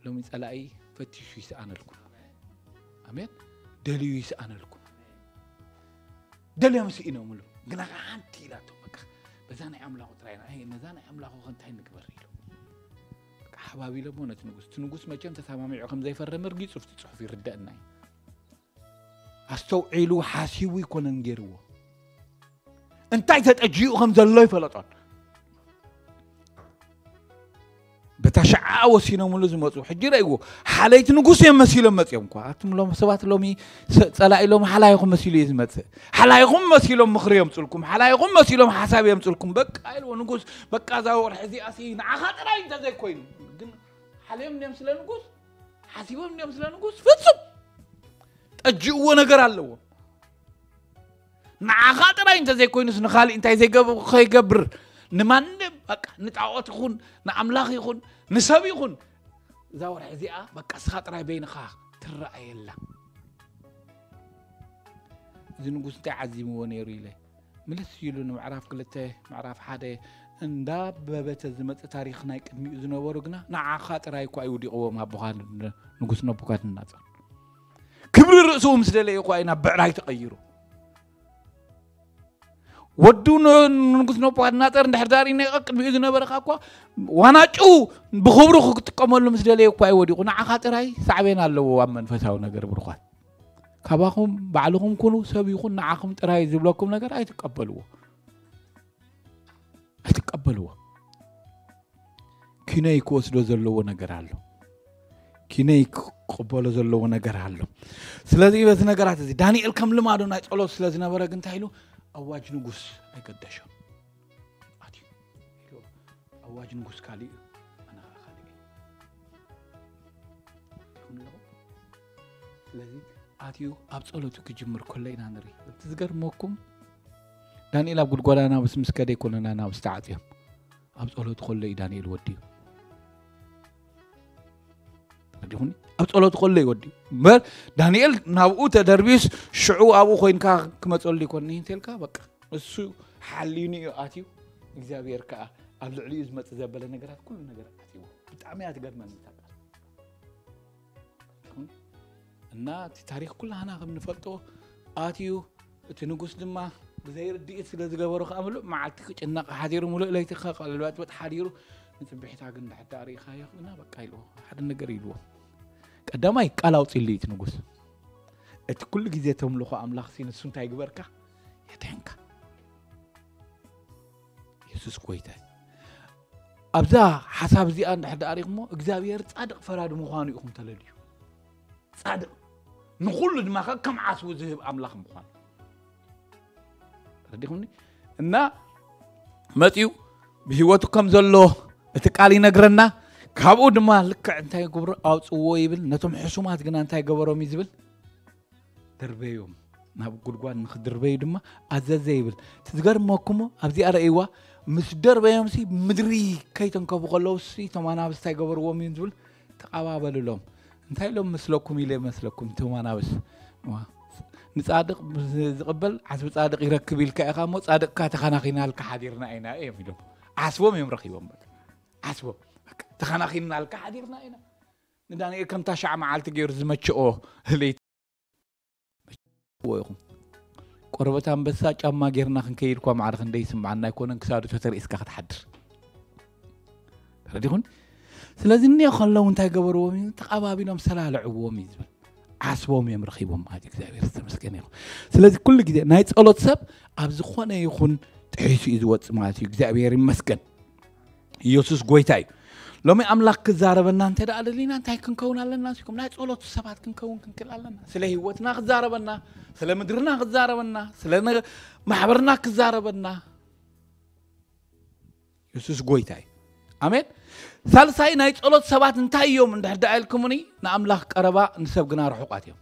ሎሚ ጸላኢ ፈቲሹ ይስኣነልኩም። ኣሜን። ደልዩ ይስኣነልኩም። ደልዮም ስኢኖምሉ። ግና ሓንቲ ኢላቶም በቃ በዛ ናይ ኣምላኹ ጥራይ ኢና። ኣይ ነዛ ናይ ኣምላኹ ከ እንታይ ንግበር ኢሉ። በቃ ሓባቢሎሞ ነቲ ንጉስ። እቲ ንጉስ መቸም ተሰማሚዑ ከም ዘይፈረመ ርጊጹ ኣብቲ ጽሑፍ ይርደአና እዩ። ኣስተውዒሉ ሓሲቡ ኣይኮነን ገይርዎ። እንታይ ተጠጂኡ ከም ዘሎ ይፈለጦን። በታ ሸዓ ወሲኖምሉ ዝመፁ። ሕጂ ረእይዎ፣ ሓለይቲ ንጉስ እዮም መሲሎም መፅዮም እኳ። ኣቱም ሎም ሰባት ሎሚ ሰ-፣ ፀላኢ ሎሚ ሓላይኹም መሲሉ እዩ ዝመፅእ። ሓላይኹም መሲሎም ምኽሪ የምፅልኩም፣ ሓላይኹም መሲሎም ሓሳብ የምፅልኩም። በቃ ኢልዎ ንጉስ፣ በቃ እዛ ወርሒ እዚኣ ሲ ንዓኻ ጥራይ እንተዘይኮይኑ። ግን ሓልዮም እዮም ስለ ንጉስ፣ ሓሲቦም እዮም ስለ ንጉስ። ፍፁም ጠጅእዎ ነገር ኣለዎም። ንዓኻ ጥራይ እንተዘይኮይኑስ ንኻሊእ እንታይ ዘይገብ-፣ ከይገብር ንማንም በቃ ንጣዖት ይኹን ንኣምላኽ ይኹን ንሰብ ይኹን እዛ ወርሒ እዚኣ በቃ እስኻ ጥራይ በይንኻ ትረኣየላ። እዚ ንጉስ እንታይ ዓዚምዎ ነይሩ ኢለ ምልስ ኢሉ ንምዕራፍ ክልተ ምዕራፍ ሓደ እንዳበበተ ዝመጽእ ታሪኽ ናይ ቅድሚኡ ዝነበሩ ግና ንዓኻ ጥራይ እኳ እዩ ወዲቕዎም ኣቦኻ ን-፣ ንጉስ ነቡካድነጻር። ክብሪ ርእሱ ምስ ደለየ እኳ እዩ ናብ ብዕራይ ተቐይሩ። ወዱ ን-፣ ንጉስ ነቡካድነጻር እንድሕር ዳሪና ቅድሚኡ ዝነበረ እኳ ዋናጭኡ ብኽብሩ ክጥቀመሉ ምስ ደለየ እኳ እዩ ወዲቑ። ንዓኻ ጥራይ ሳዕቤን ኣለዎ ኣብ መንፈሳዊ ነገር ብሩኻት። ካባኹም ባዕልኹም ኩኑ ሰብ ይኹን ንዓኹም ጥራይ ዝብለኩም ነገር ኣይትቀበልዎ። ኣይትቀበልዎ። ኪነይ ክወስዶ ዘለዎ ነገር ኣሎ። ኪነይ ክቀበሎ ዘለዎ ነገር ኣሎ። ስለዚ በዚ ነገራት እዚ ዳንኤል ከም ልማዱ ናይ ጸሎት ስለ ዝነበረ ግን እንታይ ኢሉ? ኣዋጅ ንጉስ ኣይገደሾን። ኣትዩ ኢሉ፣ ኣዋጅ ንጉስ ካልእ እዩ፣ ኣነ ኸኣ ካልእ እየ። ይኹን ኣለኹ። ስለዚ ኣትዩ ኣብ ጸሎቱ ክጅምር ከሎ ኢና ንርኢ። እቲ ዝገርመኩም ዳንኤል ኣብ ጉድጓድ ኣናብስ ምስ ከደ ኣይኮነን ኣናብስ ተዓጽዮም። ኣብ ጸሎቱ ከሎ እዩ ዳንኤል ወዲኡ። ተረዲኹኒ? ኣብ ጸሎቱ ከሎ እዩ ወዲኡ። እምበር ዳንኤል ናብኡ ተደርቢዩስ ሽዑ ኣብኡ ኮይንካ ክመጸሉ ይኮን እንተልካ በቃ እሱ ሓሊኑ እዩ ኣትዩ። እግዚኣብሔር ከኣ ኣብ ልዕሊኡ ዝመጽእ ዘበለ ነገራት ኩሉ ነገር ኣትይዎ። ብጣዕሚ እያ ትገርመኒ እታ ቃል። እና እቲ ታሪኽ ኩላህና ከም ንፈልጦ ኣትዩ። እቲ ንጉስ ድማ ብዘይ ርድኢት ስለ ዝገበሮ ከኣ ምሉእ መዓልቲ ክጭነቕ ሓዲሩ፣ ምሉእ ለይቲ ከቐልበጥበጥ ሓዲሩ። ንጽብሒታ ግን እንድሕር ደኣ ርኢኻዮ ግና በቃ ኢልዎ፣ ሓደ ነገር ኢልዎ። ቀዳማይ ቃል ኣውጺሉ እዩ እቲ ንጉስ። እቲ ኩሉ ግዜ ተምልኾ ኣምላኽሲ ንሱ እንታይ ግበርካ? የድሕንካ። የሱስ ጎይታ እዩ። ኣብዛ ሓሳብ እዚኣ እንድሕር ደኣ ሪእኹሞ እግዚኣብሔር ጻድቕ ፈራዲ ምዃኑ ኢኹም ተለልዩ። ጻድቕ ንኹሉ ድማ ከ ከም ዓስቡ ዝህብ ኣምላኽ ምዃኑ ተረዲኹምኒ። እና መጺኡ ብህይወቱ ከም ዘሎ እቲ ቃል ይነግረና። ካብኡ ድማ ልክዕ እንታይ ይገብሩ ኣውፅዎ ይብል። ነቶም ሕሱማት ግና እንታይ ገበሮም እዩ ዝብል? ደርበዮም፣ ናብ ጉድጓድ ንክድርበዩ ድማ ኣዘዘ ይብል። እቲ ዝገርመኩሞ ኣብዚኣ ረእይዋ፣ ምስ ደርበዮም ሲ ምድሪ ከይተንከፉ ከለዉ ሲ እቶም ኣናብስ እንታይ ገበርዎም እዮም ዝብል? ተቐባበልሎም። እንታይ ኢሎም መስለኩም ኢለ መስለኩም እቶም ኣናብስ? ንጻድቕ ዝቕበል ዓስቢ ጻድቕ ይረክብ ኢልካ ኢኻ እሞ ጻድቕካ ተኸናኺናልካ ሓዲርና ኢና እዮም ኢሎም። ዓስቦም እዮም ረኺቦም። በቃ ዓስቦም በቃ ተኸናኺናልካ ሓዲርና ኢና። ንዳንኤል ከምታ ሻዕ መዓልቲ ገይሩ ዝመቸኦ ለይቲ ኢኹም። ቆርበት ኣንበሳ ጫማ ጌርና ክንከይድ እኳ ማዕረ ክንደይ ይስምዓና ኣይኮነን፣ ክሳዱ ተተሪእስካ ክትሓድር። ተረዲኹን? ስለዚ እኒኦ ከለዉ እንታይ ገበርዎም እዩ? ተቐባቢሎም ሰላለዕዎም እዩ ዝብል። ዓስቦም እዮም ረኺቦም ማለት እዩ። እግዚኣብሔር ዝተመስገነ ይኹን። ስለዚ ኩሉ ግዜ ናይ ጸሎት ሰብ ኣብ ዝኾነ ይኹን ጥሒሱ እዩ ዝወጽእ ማለት እዩ። እግዚኣብሔር ይመስገን። ኢየሱስ ጎይታ እዩ። ሎሚ ኣምላኽ ክዛረበና እንተ ደኣ ደሊና እንታይ ክንከውን ኣለና? ሲኩም ናይ ጸሎት ሰባት ክንከውን ክንክል ኣለና። ስለ ህይወትና ክዛረበና፣ ስለ ምድርና ክዛረበና፣ ስለ ነ- ማሕበርና ክዛረበና። ኢየሱስ ጎይታ እዩ። ኣሜን። ሳልሳይ ናይ ጸሎት ሰባት እንታይ እዮም እንድሕር ደኣ ኢልኩምኒ፣ ንኣምላኽ ቀረባ ንሰብ ግና ርሑቃት እዮም።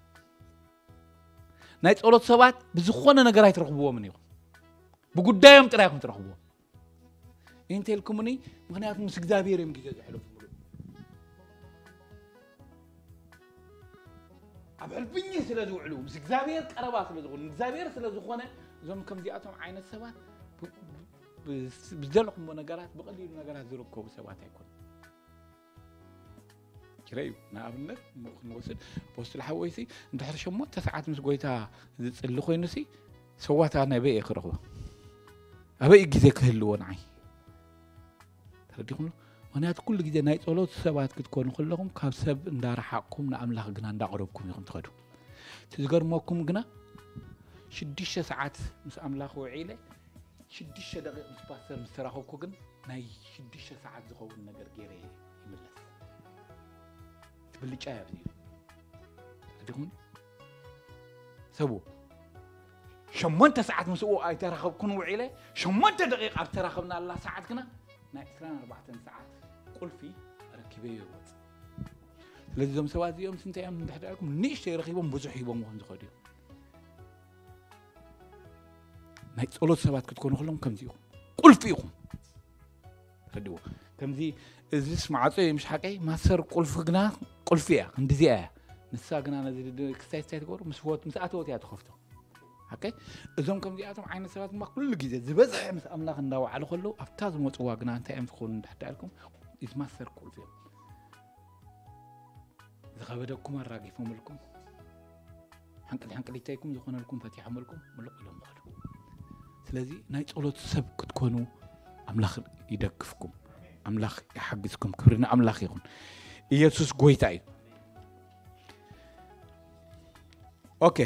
ናይ ጸሎት ሰባት ብዝኾነ ነገር ኣይትረኽብዎምን ኢኹም። ብጉዳዮም ጥራይ ኢኹም ትረኽብዎም። እንተ ኢልኩምኒ፣ ምኽንያቱ ምስ እግዚኣብሔር እዮም ግዜ ዘሕልፉ ምሉእ። ኣብ ሕልፍኝ ስለ ዝውዕሉ፣ ምስ እግዚኣብሔር ቀረባ ስለ ዝኾኑ፣ እግዚኣብሔር ስለ ዝኾነ፣ እዞም ከምዚኣቶም ዓይነት ሰባት ብ- ብ- ብዝደለኹሞ ነገራት፣ ብቐሊሉ ነገራት ዝርከቡ ሰባት ኣይኮኑን። ክረዩ ንኣብነት እሞ ክንወስድ ኣፖስትል ሓወይሲ እንድሕር ሸሞንተ ሰዓት ምስ ጎይታ ዝጽሊ ኮይኑሲ ሰዋታ ናበይ እየ ክረኽቦ? ኣበይ ግዜ ክህልዎ ንዓይ? ተረዲኹም? ምኽንያቱ ኩሉ ግዜ ናይ ጸሎት ሰባት ክትኮኑ ከለኹም ካብ ሰብ እንዳረሓቕኩም ንኣምላኽ ግና እንዳቐረብኩም ኢኹም ትኸዱ። እቲ ዝገርመኩም ግና ሽዱሽተ ሰዓት ምስ ኣምላኽ ውዒለ ሽዱሽተ ደቂቕ ምስ ፓስተር ምስ ተራኸብኩ ግን ናይ ሽዱሽተ ሰዓት ዝኸውን ነገር ገይረ እየ ይምለስ። እቲ ብልጫ እዩ ኣብዚ እዩ። ተረዲኹም? ሰቡ ሸሞንተ ሰዓት ምስኡ ኣይተራኸብኩን ውዒለ ሸሞንተ ደቂቕ ኣብ ተራኸብናላ ሰዓት ግና ናይ ዕስራን ኣርባዕተን ሰዓት ቁልፊ ረኪበዮ ይወፅእ። ስለዚ እዞም ሰባት እዚኦም ስንታይ እዮም እንድሕር ደኣ ኢልኩም ንእሽተይ ረኺቦም ብዙሕ ሂቦም ክኾን ዝኸዱ እዮም። ናይ ጸሎት ሰባት ክትኮኑ ከለኹም ከምዚ ኢኹም። ቁልፊ ኢኹም። ተረድዎ። ከምዚ እዚስ ማዕጾ እዩ ምሽ ሓቀይ ማስተር ቁልፊ ግና ቁልፊ እያ። ክንዲዚኣ እያ። ንሳ ግና ነዚ ድ- ክስታይ ስታይ ትገብሩ ምስ ወት ምስ ኣተወት እያ ትኸፍቶ። ሓቀይ እዞም ከምዚኣቶም ዓይነት ሰባት ድማ ኩሉ ግዜ ዝበዝሐ ምስ ኣምላኽ እንዳወዓሉ ከለዉ ኣብታ ዝመጽዋ ግና እንታይ እዮም ዝኸውን እንድሕር ደኣ ኢልኩም ኢዝ ማስተር ቁልፊ እዮም። ዝኸበደኩም ኣራጊፎምልኩም፣ ሕንቅል ሕንቅሊተይኩም ዝኾነልኩም ፈቲሖምልኩም ምልቕ ኢሎም ይኸዱ። ስለዚ ናይ ጸሎት ሰብ ክትኮኑ ኣምላኽ ይደግፍኩም፣ ኣምላኽ ይሓግዝኩም። ክብሪ ንኣምላኽ ይኹን። ኢየሱስ ጎይታ እዩ። ኦኬ፣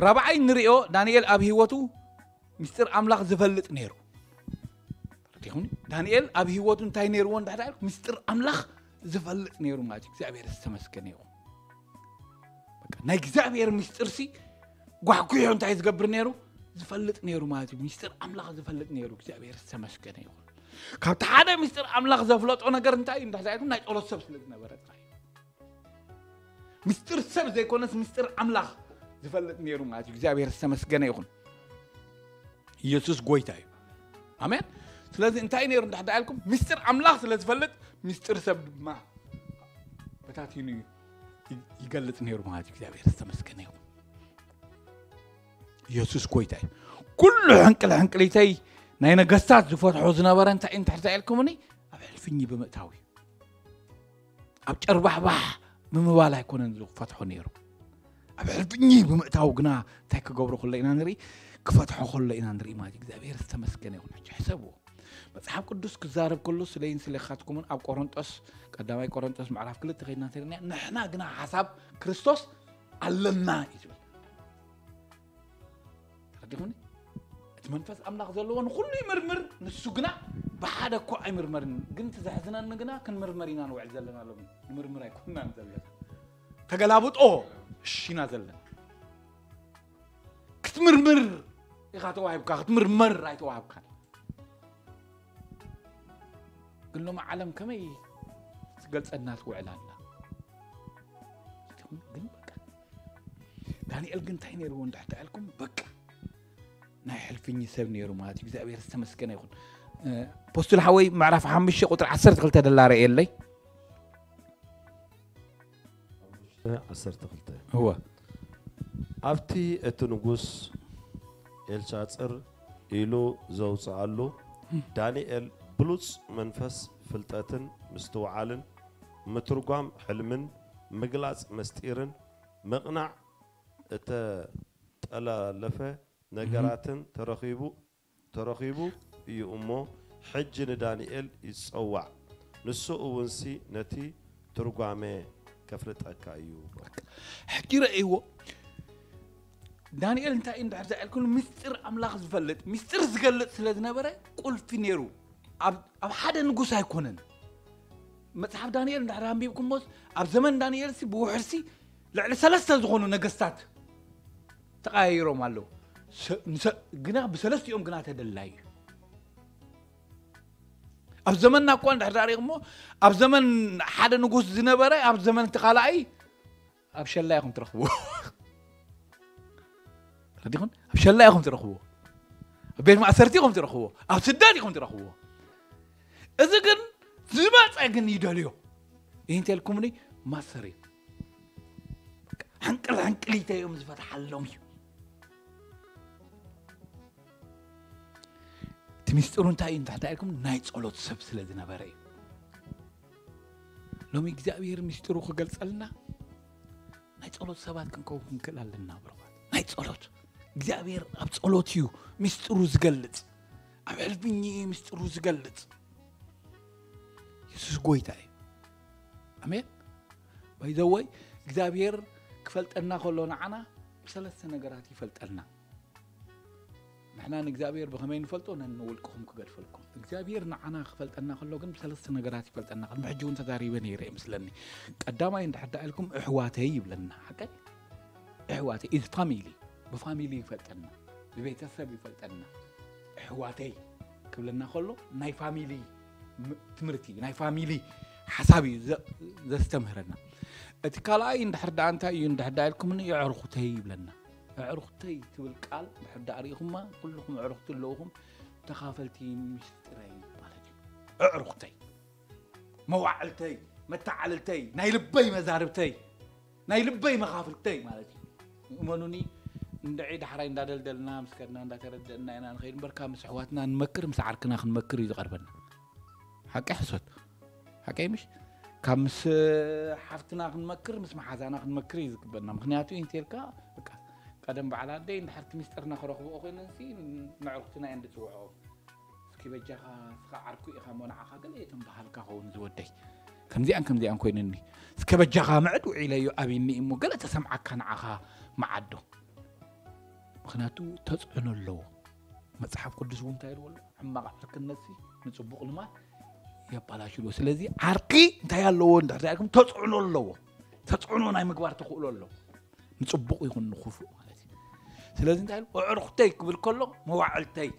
ራብዓይ ንሪኦ ዳንኤል ኣብ ህይወቱ ምስጢር ኣምላኽ ዝፈልጥ ነይሩ። ተረዲኹም? ዳንኤል ኣብ ህይወቱ እንታይ ነይርዎ እንድሕር ኢልኩም ምስጢር ኣምላኽ ዝፈልጥ ነይሩ ማለት እዩ። እግዚኣብሔር ዝተመስገነ ይኹን። በቃ ናይ እግዚኣብሔር ምስጢር ሲ ጓሕጉሑ እንታይ ዝገብር ነይሩ? ዝፈልጥ ነይሩ ማለት እዩ። ምስጢር ኣምላኽ ዝፈልጥ ነይሩ። እግዚኣብሔር ዝተመስገነ ይኹን። ካብቲ ሓደ ምስጢር ኣምላኽ ዘፍለጦ ነገር እንታይ እዩ እንድሕር ኢልኩም ናይ ጸሎት ሰብ ስለ ዝነበረ ጥራይ እዩ። ምስጢር ሰብ ዘይኮነስ ምስጢር ኣምላኽ ዝፈልጥ ነይሩ ማለት እዩ። እግዚኣብሔር ዝተመስገነ ይኹን። ኢየሱስ ጎይታ እዩ። ኣሜን። ስለዚ እንታይ ነይሩ እንድሕር ኢልኩም ምስጢር ኣምላኽ ስለ ዝፈልጥ ምስጢር ሰብ ድማ በታቲኑ እዩ ይገልጽ ነይሩ ማለት እዩ። እግዚኣብሔር ዝተመስገነ ይኹን። ኢየሱስ ጎይታ እዩ። ኩሉ ሕንቅል ሕንቅሊተይ ናይ ነገስታት ዝፈትሖ ዝነበረ እንታይ እንድሕር ኢልኩምኒ ኣብ ሕልፍኝ ብምእታው እዩ። ኣብ ጨርባሕባሕ ብምባል ኣይኮነን ዝፈትሖ ነይሩ። ኣብ ሕልፍኝ ብምእታው ግና እንታይ ክገብሮ ከሎ ኢና ንርኢ፣ ክፈትሖ ከሎ ኢና ንርኢ ማለት እዩ። እግዚኣብሔር ዝተመስገነ ይኹን። ሕጂ ሕሰብዎ። መጽሓፍ ቅዱስ ክዛረብ ከሎ ስለይን ስለኻትኩምን ኣብ ቆሮንጦስ፣ ቀዳማይ ቆሮንጦስ ምዕራፍ ክልተ ከይድና እንተሪእና፣ ንሕና ግና ሓሳብ ክርስቶስ ኣለና እዩ ዝብል። ተረዲኹኒ? እቲ መንፈስ ኣምላኽ ዘለዎ ንኹሉ ይምርምር፣ ንሱ ግና ብሓደ እኮ ኣይምርመርን። ግን እቲ ዘሕዝነኒ ግና ክንምርመር ኢና ንውዕል ዘለና። ሎሚ ንምርምር ኣይኮንናን ዘለና። ተገላብጦ እሺ ኢና ዘለና። ክትምርምር ኢኻ ተዋሂብካ፣ ክትምርመር ኣይተዋህብካን። ግን ሎሚ ዓለም ከመይ ትገልጸና ትውዕል ኣላ? ግን በቃ ዳንኤል ግን እንታይ ነይርዎ እንድሕር ተኣልኩም፣ በቃ ናይ ሕልፍኝ ሰብ ነይሩ ማለት እዩ። እግዚኣብሔር ዝተመስገነ ይኹን። ፖስቱል ሓወይ ምዕራፍ ሓሙሽተ ቁጥሪ ዓሰርተ ክልተ ደላ ረእየለይ። ዓሰርተ ክልተ እወ ኣብቲ እቲ ንጉስ ኤልሻጽር ኢሉ ዘውፅኣሉ ዳንኤል ብሉፅ መንፈስ ፍልጠትን ምስትውዓልን ምትርጓም ሕልምን ምግላፅ መስጢርን ምቕናዕ እተጠላለፈ ነገራትን ተረኺቡ ተረኺቡ እዩ እሞ ሕጂ ንዳንኤል ይጸዋዕ ንሱ እውንሲ ነቲ ትርጓሜ ከፍልጠካ እዩ። ሕጂ ረእይዎ። ዳንኤል እንታይ እዩ እንድሕር ዘዕልክሉ ምስጢር ኣምላኽ ዝፈልጥ ምስጢር ዝገልጥ ስለ ዝነበረ ቁልፊ ነይሩ። ኣብ ሓደ ንጉስ ኣይኮነን። መጽሓፍ ዳንኤል እንድሕር ኣንቢብኩሞስ ኣብ ዘመን ዳንኤል ሲ ብውሕድ ሲ ልዕሊ ሰለስተ ዝኾኑ ነገስታት ተቐያይሮም ኣለዉ። ግና ብሰለስቲኦም ግና ተደላይ እዩ። ኣብ ዘመንና እኳ እንድሕር ዳሪኹሞ ኣብ ዘመን ሓደ ንጉስ ዝነበረ ኣብ ዘመን እቲ ካልኣይ ኣብ ሸላ ኢኹም ትረኽብዎ። ረዲኹም ኣብ ሸላ ኢኹም ትረኽብዎ። ኣብ ቤት ማእሰርቲ ኢኹም ትረኽብዎ። ኣብ ስደት ኢኹም ትረኽብዎ። እዚ ግን ዝመፀ ግን ይደልዮ። ይህንቴልኩምኒ ማሰር እዩ። ሕንቅል ሕንቅሊተ እዮም ዝፈትሓሎም እዩ። እቲ ሚስጥሩ እንታይ እዩ እንድሕር ኢልኩም ናይ ጸሎት ሰብ ስለ ዝነበረ እዩ። ሎሚ እግዚኣብሔር ሚስጥሩ ክገልጸልና ናይ ጸሎት ሰባት ክንከውን ክንክእል ኣለና። ብረባት ናይ ጸሎት እግዚኣብሔር ኣብ ጸሎት እዩ ሚስጥሩ ዝገልጽ። ኣብ ሕልፍኝ እዩ ሚስጥሩ ዝገልጽ። የሱስ ጎይታ እዩ። ኣሜን። ባይዘወይ እግዚኣብሔር ክፈልጠና ከሎ ንዓና ብሰለስተ ነገራት ይፈልጠልና። ንሕና ንእግዚኣብሔር ብኸመይ ንፈልጦ? ነንውልቅኹም ክገድፈልኩም። እግዚኣብሔር ንዓና ክፈልጠና ከሎ ግን ብሰለስተ ነገራት ይፈልጠና። ቅድሚ ሕጂ እውን ተዛሪበ ነይረ ይመስለኒ። ቀዳማይ እንድሕር ዳኣ ኢልኩም እሕዋተይ ይብለና። ሓቀይ? እሕዋተይ is family። ብፋሚሊ ይፈልጠና፣ ብቤተሰብ ይፈልጠና። እሕዋተይ ክብለና ከሎ ናይ ፋሚሊ ትምህርቲ ናይ ፋሚሊ ሓሳብ እዩ ዘስተምህረና። እቲ ካልኣይ እንድሕር ዳኣ እንታይ እዩ እንድሕር ዳኣ ኢልኩምኒ የዕርኹተይ ይብለና። ኣዕሩኽተይ ትብል ቃል ድሕር ዳኣ ርኢኹማ ኩልኹም ኣዕሩኽቲ ኣለውኹም ተኻፈልቲ ሚስጥረይ ማለት እዩ። ኣዕሩኽተይ፣ መዋዕልተይ፣ መተዓልልተይ፣ ናይ ልበይ መዛርብተይ፣ ናይ ልበይ መኻፍልተይ ማለት እዩ። እመኑኒ እንድዒ ዳሕራይ እንዳደልደልና ምስ ከድና እንዳተረደእና ኢና ንኸይድ እምበር ካብ ምስ ኣሕዋትና ንመክር ምስ ዓርክና ክንመክር እዩ ዝቐርበና። ሓቂ ሕሶት ሓቂ ምሽ ካብ ምስ ሓፍትና ክንመክር ምስ መሓዛና ክንመክር እዩ ዝግበና። ምክንያቱ ኢንቴልካ በቃ ቀደም በዓል ኣደይ እንድሕር እቲ ሚስጥርና ክረኽብኦ ኮይነንሲ ንዕርክትና እየን ዝፅውዕኦ። እስኪ በጃኻ እስኻ ዓርኩ ኢኻ እሞ ንዓኻ ገለ እየ ተንበሃልካ ኸውን ዝወደይ ከምዚኣን ከምዚኣን ኮይንኒ እስከ በጃኻ ምዕድ ውዒለዮ ኣብኒ እሞ ገለ ተሰምዓካ ንዓኻ መዓዶ። ምክንያቱ ተፅዕኖ ኣለዎ። መፅሓፍ ቅዱስ እውን እንታይ ይልዎ ኣሎ? ሕማቕ ዕርክነትሲ ንፅቡቕ ልማድ የባላሽዎ። ስለዚ ዓርቂ እንታይ ኣለዎ እንድሕር ኢልኩም ተፅዕኖ ኣለዎ። ተፅዕኖ ናይ ምግባር ተኽእሎ ኣለዎ። ንፅቡቕ ይኹን ንክፉእ ማለት እዩ። ስለዚ እንታይ ኢሉ ኣዕሩኽተይ ክብል ከሎ መዋዕልተይ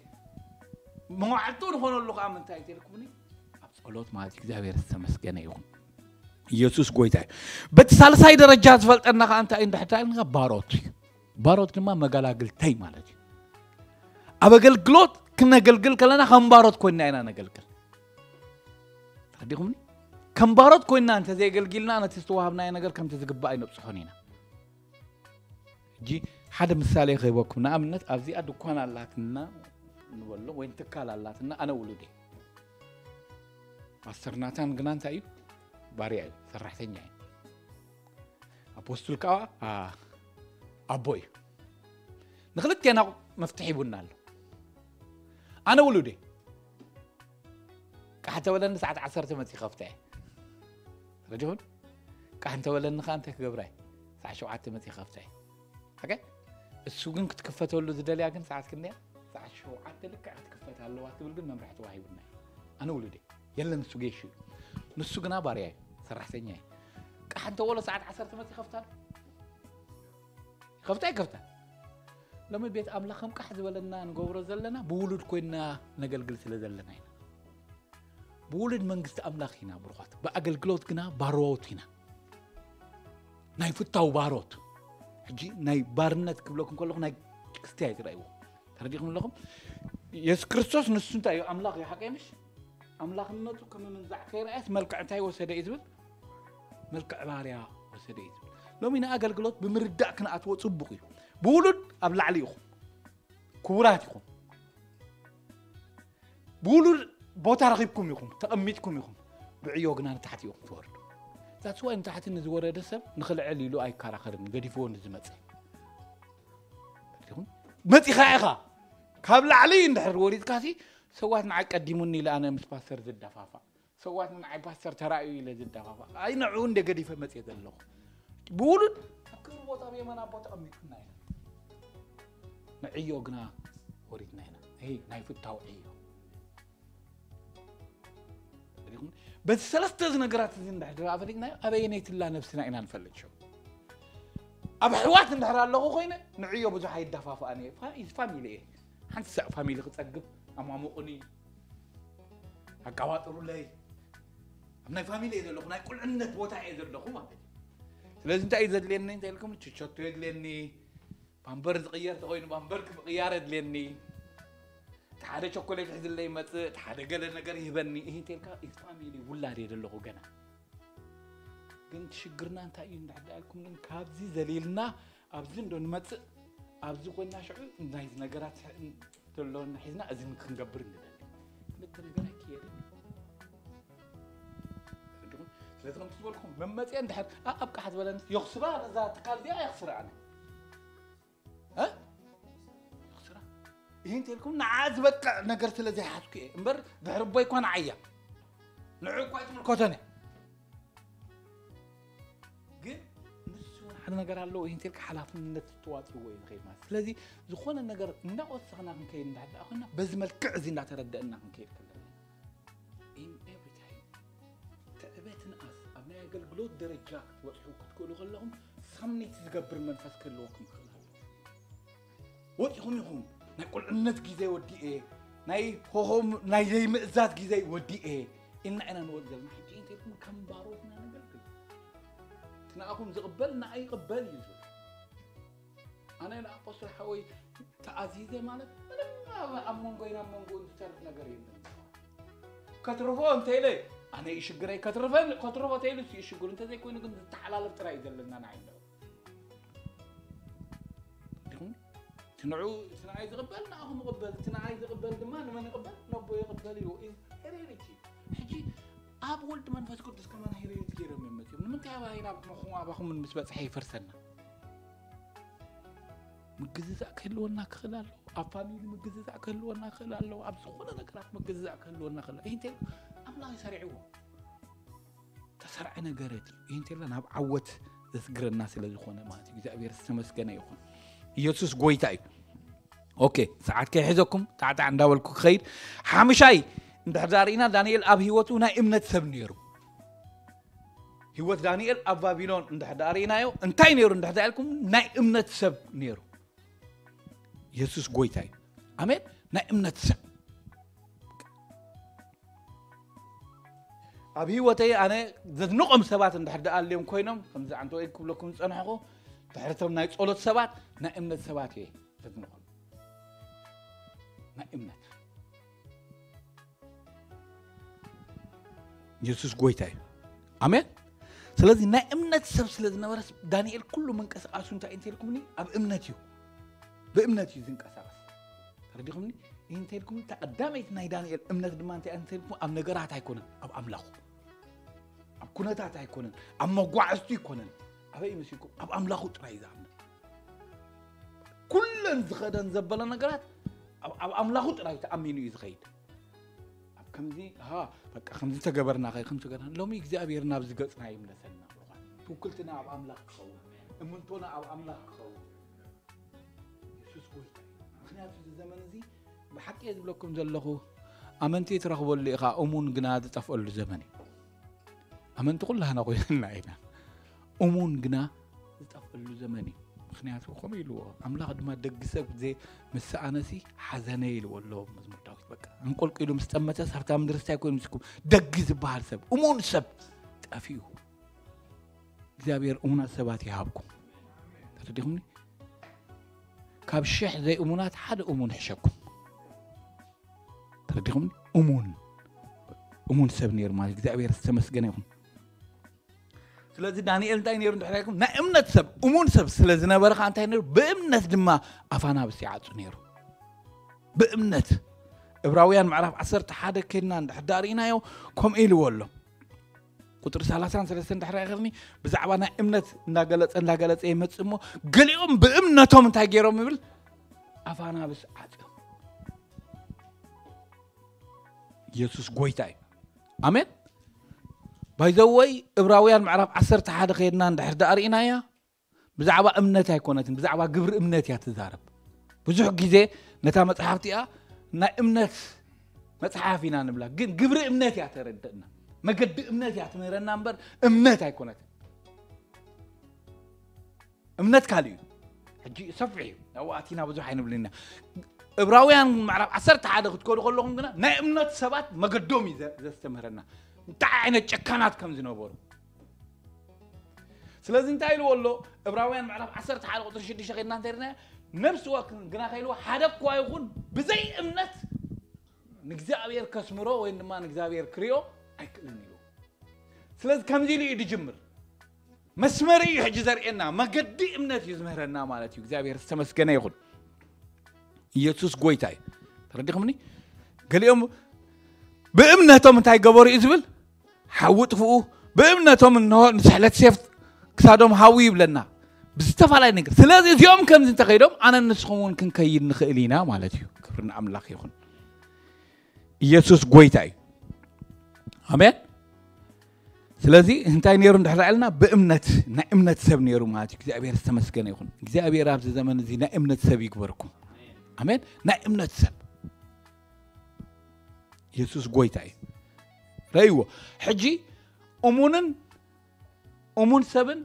መዋዕልቱ ዝኾነሉ ከዓ ምንታይ ተልኩምኒ ኣብ ፀሎት ማለት እግዚኣብሔር ዝተመስገነ ይኹን። ኢየሱስ ጎይታ እዩ። በቲ ሳልሳይ ደረጃ ዝፈልጠና ከዓ እንታይ እንድሕር ኢልና ባሮት እዩ። ባሮት ድማ መገላግልተይ ማለት እዩ። ኣብ ኣገልግሎት ክነገልግል ከለና ከም ባሮት ኮይና ኢና ነገልግል። ተረዲኹምኒ? ከም ባሮት ኮይና እንተዘየገልጊልና ነቲ ዝተዋሃብናዮ ነገር ከምቲ ዝግባእ ኣይነብፅሖን ኢና። ሕጂ ሓደ ምሳሌ ክህበኩም። ንኣብነት ኣብዚኣ ድኳን ኣላትና ንበሎ ወይ ትካል ኣላትና ኣነ ውሉድ እየ። ፓስተር ናታን ግና እንታይ እዩ? ባርያ እዩ፣ ሰራሕተኛ እዩ። ኣፖስቱል ከዓ ኣቦ እዩ። ንክልቴና መፍትሒ ይቡና ኣሎ። ኣነ ውሉድ እየ። ቃሕ እንተበለኒ ሰዓት ዓሰርተ መፂ ከፍተ እየ። ረዲኹን ቃሕ እንተበለኒ ከዓ እንታይ ክገብራ እየ? ሰዓት ሸውዓተ መፂ ከፍተ እየ። ሓቀ እሱ ግን ክትክፈተሉ ዝደልያ ግን ሰዓት ክንደያ ሰዓት ሸውዓተ ልክዕ ክትክፈት ኣለዋ ትብል ግን መምርሒ ተዋሂቡና እዩ። ኣነ ውሉድ እየ። የለን፣ ንሱ ጌሽ እዩ። ንሱ ግና ባርያ እዩ፣ ሰራሕተኛ እዩ። ቃሕ እንተበሎ ሰዓት ዓሰርተ መት ይኸፍታ ዶ? ይኸፍታ ይከፍታ። ሎሚ ቤት ኣምላኽ ከም ቃሕ ዝበለና ንገብሮ ዘለና ብውሉድ ኮይንና ነገልግል ስለ ዘለና ኢና። ብውሉድ መንግስቲ ኣምላኽ ኢና ብሩኻት፣ ብኣገልግሎት ግና ባሮት ኢና። ናይ ፍታው ባሮት። ሕጂ ናይ ባርነት ክብለኩም ከለኹ ናይ ክስቲ ኣይትረእይዎ። ተረዲኹም ኣለኹም? የሱስ ክርስቶስ ንሱ እንታይ እዩ? ኣምላኽ እዩ፣ ሓቀይ ምሽ? ኣምላኽነቱ ከም ምንዛዕ ከይረኣየስ መልክዕ እንታይ ወሰደ እዩ ዝብል? መልክዕ ባርያ ወሰደ እዩ ዝብል። ሎሚ ንኣገልግሎት ብምርዳእ ክንኣትዎ ጽቡቕ እዩ። ብውሉድ ኣብ ላዕሊ ኢኹም፣ ክቡራት ኢኹም። ብውሉድ ቦታ ረኺብኩም ኢኹም፣ ተቐሚጥኩም ኢኹም። ብዕዮ ግና ንታሕቲ ኢኹም ትወርዱ። ዛትስ ዋይ ንታሕቲ ንዝወረደ ሰብ ንኽልዕል ኢሉ ኣይከራኸርን፣ ገዲፍዎ ንዝመጸ። መጺኻ ኢኻ። ካብ ላዕሊ እንድሕር ወሪድካሲ፣ ሰባት ንዓይ ቀዲሙኒ ኢለ ኣነ ምስ ፓስተር ዝደፋፋእ፣ ሰባት ንዓይ ፓስተር ተራእዩ ኢለ ዝደፋፋእ፣ ኣይ ንዕኡ እንደ ገዲፈ መጽየ ዘለኹ። ብውሉድ ኣብ ክብሪ ቦታ ብየማን ኣቦ ተቐሚጥና ኢና። ንዕዮ ግና ወሪድና ኢና። ይሄ ናይ ፍታው ዕዮ። በዚ ሰለስተ እዚ ነገራት እዚ እንድሕር ደኣ ፈሊጥናዮ፣ ኣበየነይትላ ነብስና ኢና ንፈልጥ። ሸው ኣብ ኣሕዋት እንድሕር ኣለኹ ኮይነ፣ ንዕዮ ብዙሕ ኣይደፋፍኣን እየ። ፋ-፣ ኢዝ ፋሚሊ እየ። ሓንቲ ሳዕ ፋሚሊ ክጸግብ ኣማሙቑኒ፣ ኣቀባጥሩለይ። ኣብ ናይ ፋሚሊ እየ ዘለኹ፣ ናይ ቁልዕነት ቦታ እየ ዘለኹ ማለት እዩ። ስለዚ እንታይ እዩ ዘድልየኒ እንተ ኢልኩም፣ ችቸቶ የድልየኒ፣ ባምበር ዝቕየር ተኾይኑ ባምበር ክምቕያር የድልየኒ። እቲ ሓደ ቸኮሌት ሒዝለይ ይመጽእ፣ እቲ ሓደ ገለ ነገር ይህበኒ። ይህ እንተ ኢልካ፣ ኢዝ ፋሚሊ ውላድ እየ ዘለኹ ገና። ግን እቲ ሽግርና እንታይ እዩ እንድሕር ደኣ ኢልኩም፣ ግን ካብዚ ዘሊልና ኣብዚ እንዶ ንመጽእ፣ ኣብዚ ኮይና ሽዑ ናይዚ ነገራት ዘለወና ሒዝና እዚ ክንገብር ንደሊ። ክልተ ነገር ኣይክየድን። ተረዲኹም? ስለዚ ከምቲ ዝበልኩም መመጽአ እንድሕር ኣ-፣ ኣብ ቃሕ ዝበለኒ የኽስባ ነዛ ትካል እዚኣ የኽስራ ኣነ። እ? የኽስራ። ይህ እንተ ኢልኩም ንዓ ዝበቅዕ ነገር ስለ ዘይሓዝኩ እየ እምበር ድሕሪ ቦይ እኳ ንዓያ። ንዑ እኳ ኣይትምልከቶን እያ። ግን ንሱ እውን ሓደ ነገር ኣለዎ። ይህ እንተ ኢልካ ሓላፍነት ተዋፂእዎ እዩ ዝኸይድ ማለት። ስለዚ ዝኾነ ነገር እንዳወሰኽና ክንከይድ እንዳሕዳ ኮይና በዚ መልክዕ እዚ እንዳተረደእና ክንከይድ ከለና in every time ትዕበትን ኣስ ኣብ ናይ ኣገልግሎት ደረጃ ክትበፅሑ ክትክእሉ ከለኹም ሳምኒት ዝገብር መንፈስ ክህልወኩም ይኽእል ኣሎ። ወፂኹም ኢኹም ናይ ቁልዕነት ግዜ ወዲኤ ናይ ሆሆም ናይ ዘይምእዛዝ ግዜ ወዲኤ ኢልና ኢና ንወፅ ዘለና። ሕጂ እንተ ኢልኩም ከም ባሮትና ነገልግል። እቲ ንኣኹም ዝቕበል ንኣይ ይቕበል እዩ ዝብል። ኣነ ንኣፖስትል ሓወይ ተኣዚዘ ማለት ምንም ኣብ፣ ኣብ መንጎይን ኣብ መንጎኡን ዝተርፍ ነገር የለን። ከትርፎ እንተ ኢለ ኣነ እዩ ሽግረይ፣ ከትርፈን፣ ከትርፎ ተኢሉ እሱ እዩ ሽግሩ። እንተዘይኮይኑ ግን ዝተሓላለፍ ጥራይ እዩ ዘለና ንዓይ ኣለኹ። ዲኹም? እቲ ንዑ፣ እቲ ንዓይ ዝቕበል ንኣኹም ይቕበል፣ እቲ ንዓይ ዝቕበል ድማ ንመን ይቕበል? ነቦ ይቕበል እዩ። ኢዝ ሄሬዲቲ። ሕጂ ኣብ ወልድ መንፈስ ቅዱስ ከማን ሄሬዲቲ ገይሮም እዮም መጺኦም። ንምንታይ ኣባይና ብመኹም ኣባኹምን ምስ በጽሐ ይፈርሰና? ምግዝዛእ ክህልወና ክኽእል ኣለዎ። ኣብ ፋሚሊ ምግዝዛእ ክህልወና ክኽእል ኣለዎ። ኣብ ዝኾነ ነገራት ምግዝዛእ ክህልወና ክኽእል። ይህ እንተ ኣምላኽ ይሰሪዕዎ። ተሰርዐ ነገረት እዩ። ይህ እንተ ናብ ዓወት ዘስግረና ስለ ዝኾነ ማለት እዩ። እግዚኣብሔር ዝተመስገነ ይኹን። ኢየሱስ ጎይታ እዩ። ኦኬ፣ ሰዓት ከይሕዘኩም ጣዕጣዕ እንዳበልኩ ክኸይድ። ሓምሻይ እንድሕር ዳርኢና ዳንኤል ኣብ ህይወቱ ናይ እምነት ሰብ ነይሩ። ህይወት ዳንኤል ኣብ ባቢሎን እንድሕር ዳርኢናዮ እንታይ ነይሩ እንድሕር ዳልኩም ናይ እምነት ሰብ ነይሩ። ኢየሱስ ጎይታ እዩ። ኣሜን። ናይ እምነት ሰብ ኣብ ህይወተይ ኣነ ዘድንቖም ሰባት እንድሕር ደኣ ኣልዮም ኮይኖም ከምዚ ዓንተ ወይ ክብለኩም ዝጸንሕኹ ድሕርቶም ናይ ጸሎት ሰባት ናይ እምነት ሰባት እየ ዘድንቖም። ናይ እምነት ኢየሱስ ጎይታ እዩ። ኣሜን። ስለዚ ናይ እምነት ሰብ ስለ ዝነበረስ ዳንኤል ኩሉ ምንቅስቃሱ እንታይ እንተልኩምኒ ኣብ እምነት እዩ። ብእምነት እዩ ዝንቀሳቀስ። ተረዲኹምኒ? ይህ እንተልኩም እታ ቀዳመይቲ ናይ ዳንኤል እምነት ድማ እንታይ እንተልኩም ኣብ ነገራት ኣይኮነን፣ ኣብ ኣምላኹ። ኣብ ኩነታት ኣይኮነን፣ ኣብ መጓዕዝቱ ኣይኮነን። ኣበይ መሲልኩም? ኣብ ኣምላኹ ጥራይ እዩ ዝኣምን። ኩለን ዝኸደን ዘበለ ነገራት ኣብ፣ ኣብ ኣምላኹ ጥራይ ተኣሚኑ እዩ ዝኸይድ። ኣብ ከምዚ፣ ሃ፣ በቃ ከምዚ ተገበርና ኸ፣ ከምዚ ተገበርና። ሎሚ እግዚኣብሔር ናብዚ ገጽና ይምለሰልና። ትውክልትና ኣብ ኣምላኽ ክኸውን፣ እምንቶና ኣብ ኣምላኽ ክኸውን። የሱስ ጎይታ እዩ። ምኽንያቱ እዚ ዘመን እዚ ብሓቂ እየ ዝብለኩም ዘለኹ፣ ኣመንቲ ትረኽበሉ ኢኻ፣ እሙን ግና ዝጠፍአሉ ዘመን እዩ። ኣመንቲ ኩላህና ኮይንና ኢና። እሙን ግና ዝጠፍአሉ ዘመን እዩ። ምኽንያቱ ከምኡ ኢልዎ፣ ኣምላኽ ድማ፣ "ደጊ ሰብ ዜ ምስ ሰኣነሲ ሓዘነ" ኢልዎ ኣሎ መዝሙር ዳዊት። በቃ፣ ኣንቆልቂሉ ምስ ጠመተ፣ ሳብታ ምድሪ እንታይ ኮይኑ ምስኩም? ደጊ ዝበሃል ሰብ፣ እሙን ሰብ ጠፊኡ። እግዚኣብሔር እሙናት ሰባት ይሃብኩም። ተረዲኹምኒ? ካብ ሽሕ ዘይእሙናት ሓደ እሙን ሕሸኩም። ተረዲኹምኒ? እሙን፣ እሙን ሰብ ነይሩ ማለት እግዚኣብሔር ዝተመስገነ ይኹን። ስለዚ ዳንኤል እንታይ ነይሩ እንድሕር ኢልኩም? ናይ እምነት ሰብ፣ እሙን ሰብ ስለ ዝነበረ ኸዓ እንታይ ነይሩ? ብእምነት ድማ ኣፋናብስ ይዓጹ ነይሩ። ብእምነት። ዕብራውያን ምዕራፍ ዓሰርተ ሓደ ከድና እንድሕር ዳኣ ርኢናዮ፣ ከምኡ ኢልዎ ኣሎ። ቁጥሪ ሰላሳን ሰለስተን እንድሕር ኢልክኒ፣ ብዛዕባ ናይ እምነት እንዳገለጸ፣ እንዳገለጸ ይመጽእ እሞ፣ ገሊኦም ብእምነቶም እንታይ ገይሮም ይብል? ኣፋናብስ ዓጽዮም። ኢየሱስ ጎይታ እዩ። ኣሜን። ባይዘወይ፣ ዕብራውያን ምዕራፍ ዓሰርተ ሓደ ከድና እንድሕር ዳኣ ርኢናያ፣ ብዛዕባ እምነት ኣይኮነትን፣ ብዛዕባ ግብሪ እምነት እያ ትዛረብ። ብዙሕ ግዜ ነታ መጽሓፍ እቲኣ ናይ እምነት መጽሓፍ ኢና ንብላ፣ ግን ግብሪ እምነት እያ ተረድእና። መገዲ እምነት እያ ትምህረና እምበር እምነት ኣይኮነትን። እምነት ካልእ እዩ። ሕጂ ሰፊሕ እዩ። ኣብኡ ኣቲና ብዙሕ ኣይንብልን ኢና። ዕብራውያን ምዕራፍ ዓሰርተ ሓደ ክትከዱ ከለኹም ግና ናይ እምነት ሰባት መገዶም እዩ ዘ-፣ ዘስተምህረና። እንታይ ዓይነት ጨካናት ከም ዝነበሩ። ስለዚ እንታይ ኢልዎ ኣሎ? ዕብራውያን ምዕራፍ ዓሰርተ ሓደ ቁጽሪ ሽዱሽተ ከድና እንተ ርኢና፣ ነፍሲ ወከፍ ግና ከ ኢልዎ፣ ሓደ እኳ ይኹን ብዘይ እምነት ንእግዚኣብሔር ከስምሮ ወይ ድማ ንእግዚኣብሔር ክሪኦ ኣይክእልን ኢሉ። ስለዚ ከምዚ ኢሉ እዩ ዝጅምር። መስመር እዩ ሕጂ ዘርእየና፣ መገዲ እምነት እዩ ዝምህረና ማለት እዩ። እግዚኣብሔር ዝተመስገነ ይኹን። ኢየሱስ ጎይታ እዩ። ተረዲኹምኒ? ገሊኦም ብእምነቶም እንታይ ገበሩ እዩ ዝብል? ሓዊ ጥፍኡ። ብእምነቶም እንሆ ንስሕለት ሴፍ ክሳዶም ሃዊ ይብለና። ብዝተፈላለየ ነገር። ስለዚ እዚኦም ከምዚ እንተኸይዶም፣ ኣነ ንስኹም እውን ክንከይድ ንኽእል ኢና ማለት እዩ። ክብሪ ንኣምላኽ ይኹን። ኢየሱስ ጎይታ እዩ። ኣሜን። ስለዚ እንታይ ነይሩ እንድሕር ኢልና፣ ብእምነት፣ ናይ እምነት ሰብ ነይሩ ማለት እዩ። እግዚኣብሔር ዝተመስገነ ይኹን። እግዚኣብሔር ኣብዚ ዘመን እዚ ናይ እምነት ሰብ ይግበርኩም። ኣሜን። ናይ እምነት ሰብ። ኢየሱስ ጎይታ እዩ። ረእይዎ። ሕጂ እሙንን፣ እሙን ሰብን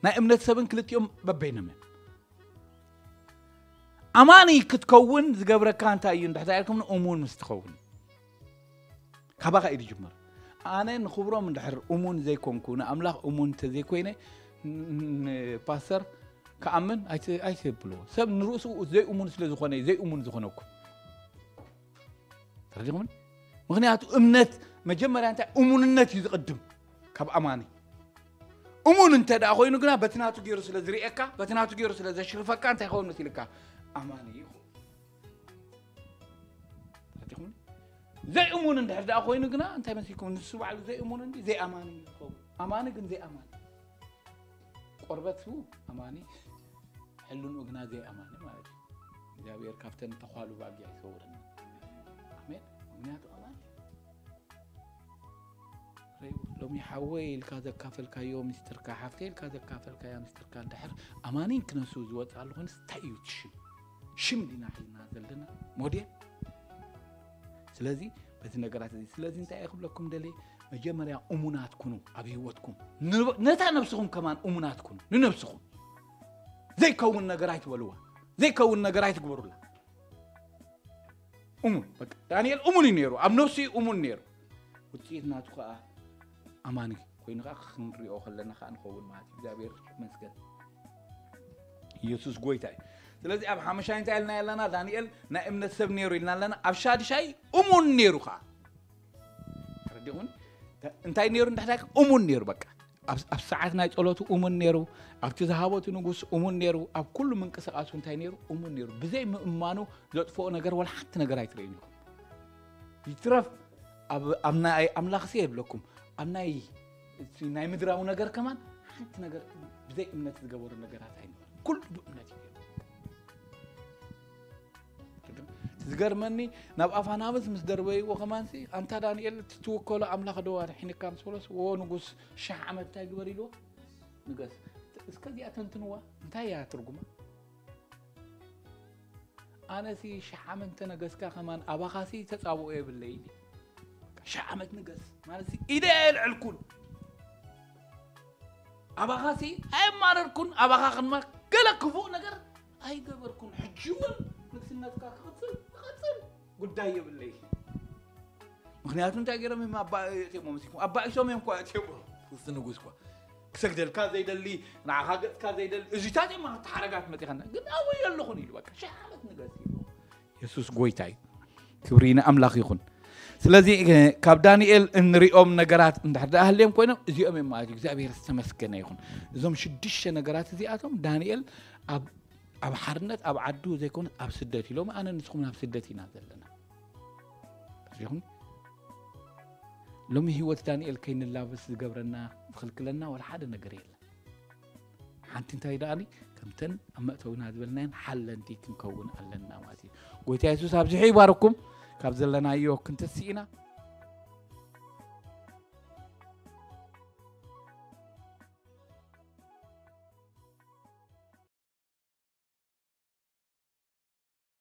ናይ እምነት ሰብን ክልቲኦም በበይኖም እዮም። ኣማኒ ክትከውን ዝገብረካ እንታይ እዩ እንድሕር ኢልኩም፣ እሙን ምስ ትኸውን። ካባኻ እዩ ዝጅምር። ኣነ ንኽብሮም እንድሕር እሙን ዘይኮንኩ፣ ንኣምላኽ እሙን እንተዘይኮይነ፣ ን-፣ ንፓስተር ክኣምን ኣይት-፣ ኣይትብልዎ። ሰብ ንርእሱ ዘይእሙን ስለ ዝኾነ እዩ ዘይእሙን ዝኾነኩ። ተረዲኹምኒ? ምኽንያቱ እምነት መጀመርያ እንታይ እሙንነት እዩ ዝቕድም ካብ ኣማኒ። እሙን እንተ ደኣ ኮይኑ ግና በቲ ናቱ ገይሩ ስለ ዝርእየካ፣ በቲ ናቱ ገይሩ ስለ ዘሽርፈካ እንታይ ይኸውን መሲልካ? ኣማኒ ይኸውን። ተረዲኹምኒ? ዘይእሙን እንድሕር ደኣ ኮይኑ ግና እንታይ መሲልኩም? ንሱ ባዕሉ ዘይእሙን እንዲ ዘይኣማኒ እዩ ዝኸውን። ኣማኒ ግን ዘይኣማኒ። ቆርበቱ ኣማኒ፣ ሕልንኡ ግና ዘይኣማኒ ማለት እዩ። እግዚኣብሔር ካብተን ተዃሉ ባጊዕ ይሰውረና። ኣሜን። ምኽንያቱ ኣማኒ። ሎሚ ሓወይ ኢልካ ዘካፈልካዮ ሚስጥርካ፣ ሓፍተይ ኢልካ ዘካፈልካያ ሚስጥርካ፣ እንድሕር ኣማኒ ክነሱ ዝወፅእ ኣሎ ኮይኑስ እንታይ እዩ እቲ ሽም? ሽም ዲና ሒዝና ዘለና ሞዴል? ስለዚ በዚ ነገራት እዚ፣ ስለዚ እንታይ እየ ክብለኩም ደልየ? መጀመርያ እሙናት ኩኑ ኣብ ህይወትኩም። ን-፣ ነታ ነብስኹም ከማን እሙናት ኩኑ። ንነብስኹም። ዘይከውን ነገር ኣይትበልዋ። ዘይከውን ነገር ኣይትግበሩላ። እሙን። በቃ ዳንኤል እሙን እዩ ነይሩ። ኣብ ነብሱ እዩ እሙን ነይሩ። ውፅኢት ናቱ ከዓ ኣማኒ ኮይኑ ከዓ ክንሪኦ ከለና ከዓ ንኸውን ማለት እዩ። እግዚኣብሔር ይመስገን። ኢየሱስ ጎይታ እዩ። ስለዚ ኣብ ሓመሻይ እንታይ ኢልና ኣለና? ዳንኤል ናይ እምነት ሰብ ነይሩ ኢልና ኣለና። ኣብ ሻድሻይ እሙን ነይሩ ከዓ። ተረዲኹን? እንታይ ነይሩ? እንድሕር እሙን ነይሩ። በቃ ኣብ፣ ኣብ ሰዓት ናይ ጸሎቱ እሙን ነይሩ። ኣብቲ ዝሃቦ እቲ ንጉስ እሙን ነይሩ። ኣብ ኩሉ ምንቅስቃሱ እንታይ ነይሩ? እሙን ነይሩ። ብዘይ ምእማኑ ዘጥፍኦ ነገር ወላ ሓንቲ ነገር ኣይትርእዩን ኢኹም። ይትረፍ ኣብ፣ ኣብ ናይ ኣምላኽሲ የብለኩም። ኣብ ናይ፣ እቲ ናይ ምድራዊ ነገር ከማን ሓንቲ ነገር ብዘይ እምነት ዝገበሩ ነገራት ኣይነበሩን። ኩሉ ብእምነት እዩ። እቲ ዝገርመኒ፣ ናብ ኣፋናብስ ምስ ደርበይዎ ከማንሲ፣ ኣንታ ዳንኤል፣ እቲ ትውከሎ ኣምላኽ ዶ ኣድሒንካ ምስ በሎስ፣ "ዎ ንጉስ፣ ሽሕ ዓመት እንታይ ግበር?" ኢልዎ? "ንገስ." እስከዚኣ ተንትንዋ፣ እንታይ እያ ትርጉማ? ኣነሲ ሽሕ ዓመት እንተነገስካ ከማን ኣባኻሲ ተጻብኦ የብለይ። ሽሕ ዓመት ንገስ ማለት ኢደ ኣየልዕልኩን፣ ኣባኻሲ ኣየማረርኩን፣ ኣባኻ ክንማ ገለ ክፉእ ነገር ኣይገበርኩን። ሕጂ እውን ንግስነትካ ክቕጽል ክቐጽል ጉዳይ የብለይ። ምክንያቱ እንታይ ገይሮም እዮም ኣባእትዮም መስልኩም? ኣባኢሶም እዮም እኳ እትዮም። ንስ ንጉስ እኳ ክሰግደልካ ዘይደሊ፣ ንዓኻ ገጽካ ዘይደሊ እዚታት እዮም። ሓረጋት መጢኸና ግን ኣወይ ኣለኹን ኢሉ በቃ ሽሕ ዓመት ንገስ ኢሉ። የሱስ ጎይታ እዩ። ክብሪ ንኣምላኽ ይኹን። ስለዚ ካብ ዳንኤል እንሪኦም ነገራት እንድሕር ደኣ ሃልዮም ኮይኖም እዚኦም እዮም ማለት እዩ። እግዚኣብሔር ዝተመስገነ ይኹን። እዞም ሽዱሽተ ነገራት እዚኣቶም ዳንኤል ኣብ ኣብ ሓርነት ኣብ ዓዱ ዘይኮነ ኣብ ስደት እዩ። ሎሚ ኣነ ንስኹም ናብ ስደት ኢና ዘለና። ይኹን ሎሚ ህይወት ዳንኤል ከይንላበስ ዝገብረና ዝኽልክለና ወላ ሓደ ነገር የለን። ሓንቲ እንታይ ደኣኒ ከምተን ኣብ መእተዊና ዝበልናየን ሓለንቲ ክንከውን ኣለና ማለት እዩ። ጎይታ የሱስ ኣብዚሑ ይባርኩም። ካብ ዘለናዮ ክንተስእ ኢና።